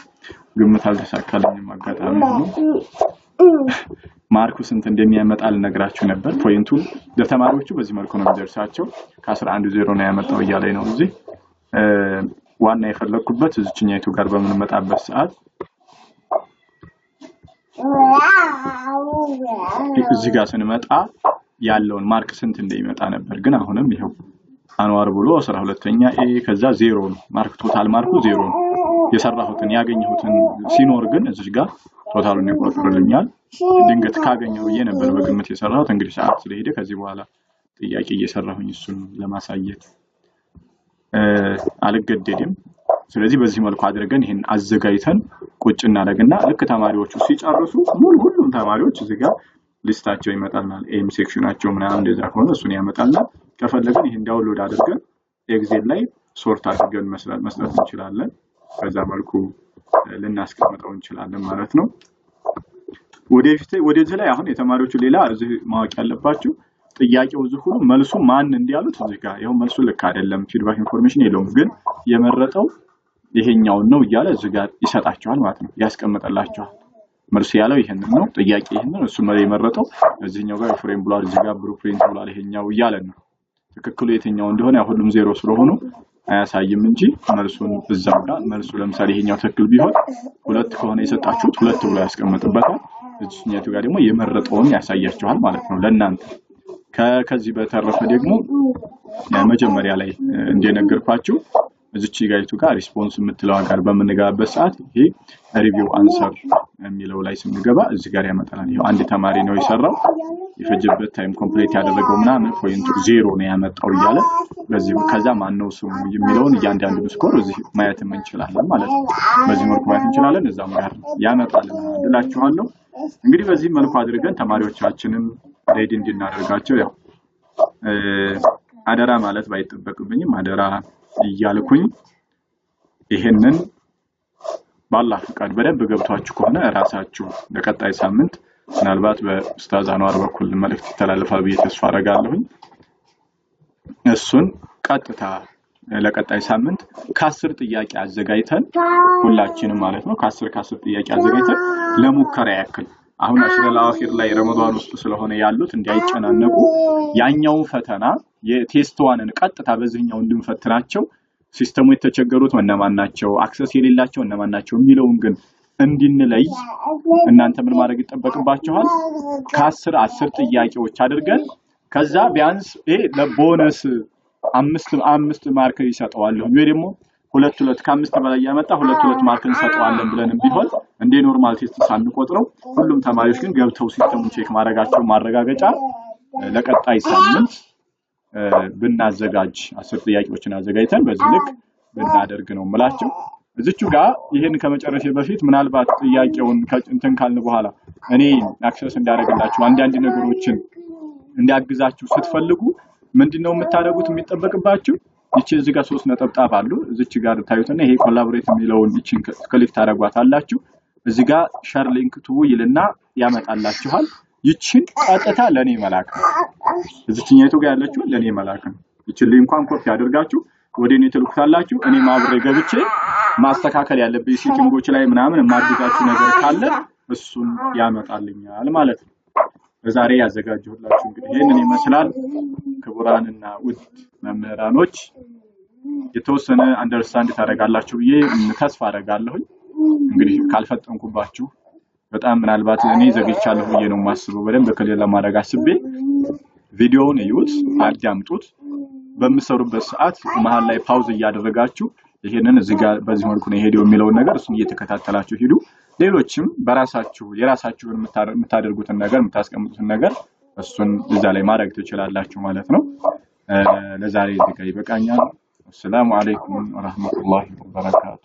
ግምት አልተሳካልኝም። አጋጣሚ ሆኖ mark ኡ ስንት እንደሚያመጣ ልነግራችሁ ነበር። Point ኡ ለተማሪዎቹ በዚህ መልኩ ነው የሚደርሳቸው። ከ11 0 ነው ያመጣው እያለኝ ነው እዚህ። ዋና የፈለኩበት እዚችኛይቱ ጋር በምንመጣበት ሰዓት እዚህ ጋር ስንመጣ ያለውን mark ስንት እንደሚመጣ ነበር። ግን አሁንም ይኸው አንዋር ብሎ 12ኛ A ከዛ 0 ነው mark፣ total mark ኡ 0 ነው። የሰራሁትን ያገኘሁትን ሲኖር ግን እዚህ ጋር total ኡን ይቆጥርልኛል። ድንገት ካገኘሁ ብዬ ነበር በግምት የሰራሁት። እንግዲህ ሰዓት ስለሄደ ከዚህ በኋላ ጥያቄ እየሰራሁኝ እሱን ለማሳየት አልገደድም። ስለዚህ በዚህ መልኩ አድርገን ይሄን አዘጋጅተን ቁጭ እናደርግና ልክ ተማሪዎቹ ሲጨርሱ ሙሉ ሁሉም ተማሪዎች እዚህ ጋር list ኣቸው ይመጣልናል። ኤም section ኣቸው ምናምን እንደዛ ከሆነ እሱን ያመጣልናል። ከፈለግን ይሄን download አድርገን Excel ላይ sort አድርገን መስራት እንችላለን። በዛ መልኩ ልናስቀምጠው እንችላለን ማለት ነው። ወደፊት ወደዚህ ላይ አሁን የተማሪዎቹ ሌላ እዚህ ማወቅ ያለባችሁ ጥያቄው እዚህ ሁሉ መልሱ ማን እንዲያሉት እዚህ ጋር ይኸው መልሱ ልክ አይደለም፣ feedback information የለውም፣ ግን የመረጠው ይሄኛውን ነው እያለ እዚህ ጋር ይሰጣቸዋል ማለት ነው፣ ያስቀምጥላቸዋል። መልሱ ያለው ይሄንን ነው፣ ጥያቄ ይሄንን እሱ የመረጠው እዚህኛው ጋር ፍሬም ብሏል፣ እዚህ ጋር blueprint ብሏል፣ ይሄኛው እያለ ነው። ትክክሉ የትኛው እንደሆነ ያው ሁሉም ዜሮ ስለሆኑ አያሳይም እንጂ መልሱን እዛው ጋር መልሱ ለምሳሌ ይሄኛው ትክክል ቢሆን 2 ከሆነ የሰጣችሁት 2 ብሎ ያስቀምጥበታል። እዚህኛው ጋር ደግሞ የመረጠውን ያሳያችኋል ማለት ነው ለእናንተ። ከዚህ በተረፈ ደግሞ መጀመሪያ ላይ እንደነገርኳችሁ እዚች ጋይቱ ጋር response የምትለዋ ጋር በምንገባበት ሰዓት ይሄ review answer የሚለው ላይ ስንገባ እዚህ ጋር ያመጣልናል። ይሄው አንድ ተማሪ ነው የሰራው፣ የፈጀበት time፣ complete ያደረገው ምናምን point ኡ 0 ነው ያመጣው እያለ በዚህ ከዛ ማነው ስሙ የሚለውን እያንዳንዱን score እዚህ ማየት እንችላለን ማለት ነው። በዚህ መልኩ ማየት እንችላለን። እዛም ጋር ያመጣልናል እላችኋለሁ። እንግዲህ በዚህ መልኩ አድርገን ተማሪዎቻችንን ready እንድናደርጋቸው ያው አደራ ማለት ባይጠበቅብኝም አደራ እያልኩኝ ይሄንን በአላህ ፍቃድ በደንብ ገብቷችሁ ከሆነ ራሳችሁ ለቀጣይ ሳምንት ምናልባት በኡስታዝ አንዋር በኩል መልእክት ይተላለፋል ብዬ ተስፋ አደርጋለሁኝ። እሱን ቀጥታ ለቀጣይ ሳምንት ከ10 ጥያቄ አዘጋጅተን ሁላችንም ማለት ነው ከ10 ጥያቄ አዘጋጅተን ለሙከራ ያክል አሁን አሽረል አዋኺር ላይ ረመዳን ውስጥ ስለሆነ ያሉት እንዳይጨናነቁ ያኛውን ፈተና የ test one ን ቀጥታ በዚህኛው እንድንፈትናቸው system ኡ የተቸገሩት እነማን ናቸው፣ access የሌላቸው እነማን ናቸው የሚለውን ግን እንድንለይ እናንተ ምን ማድረግ ይጠበቅባችኋል? ከ10 10 ጥያቄዎች አድርገን ከዛ ቢያንስ ይሄ ለቦነስ 5 5 mark ይሰጠዋል ወይ ደግሞ 2 2 ከ5 በላይ ያመጣ 2 2 mark እንሰጠዋለን ብለን ቢሆን እንደ normal test ሳንቆጥረው ሁሉም ተማሪዎች ግን ገብተው system ኡን check ማድረጋቸው ማረጋገጫ ለቀጣይ ሳምንት ብናዘጋጅ 10 ጥያቄዎችን አዘጋጅተን በዚህ ልክ ብናደርግ ነው የምላቸው። እዚቹ ጋር ይሄን ከመጨረሼ በፊት ምናልባት ጥያቄውን እንትን ካልን በኋላ እኔ access እንዳደረግላችሁ አንዳንድ ነገሮችን እንዲያግዛችሁ ስትፈልጉ ምንድነው የምታደርጉት የሚጠበቅባችሁ? ይቺ እዚህ ጋር ሶስት ነጠብጣብ አሉ። እዚች ጋር ታዩትና ይሄ collaborate የሚለውን ይቺን click ታደርጓታላችሁ። እዚህ ጋር share link to ይልና ያመጣላችኋል። ይቺን ቀጥታ ለኔ መላክ ነው። እዚችኛይቱ ጋር ያለችውን ለኔ መላክ ነው። ይቺን link ኳን copy አድርጋችሁ ወደ እኔ ትልኩታላችሁ። እኔም አብሬ ገብቼ ማስተካከል ያለብኝ setting ኦች ላይ ምናምን የማግዛችሁ ነገር ካለ እሱን ያመጣልኛል ማለት ነው። ለዛሬ ያዘጋጀሁላችሁ እንግዲህ ይህንን ይመስላል። ክቡራንና ውድ መምህራኖች የተወሰነ understand ታደርጋላችሁ ብዬ ተስፋ አደርጋለሁኝ። እንግዲህ ካልፈጠንኩባችሁ በጣም ምናልባት እኔ ዘግይቻለሁ ብዬ ነው የማስበው። በደንብ clear ለማድረግ አስቤ ቪዲዮውን እዩት፣ አዳምጡት። በምሰሩበት ሰዓት መሀል ላይ pause እያደረጋችሁ ይሄንን እዚህ ጋር በዚህ መልኩ ነው የሄደው የሚለውን ነገር እሱን እየተከታተላችሁ ሂዱ። ሌሎችም በራሳችሁ የራሳችሁን የምታደርጉትን ነገር የምታስቀምጡትን ነገር እሱን እዛ ላይ ማድረግ ትችላላችሁ ማለት ነው። ለዛሬ እዚህ ጋር ይበቃኛል። አሰላሙ አለይኩም ወራህመቱላሂ ወበረካቱ።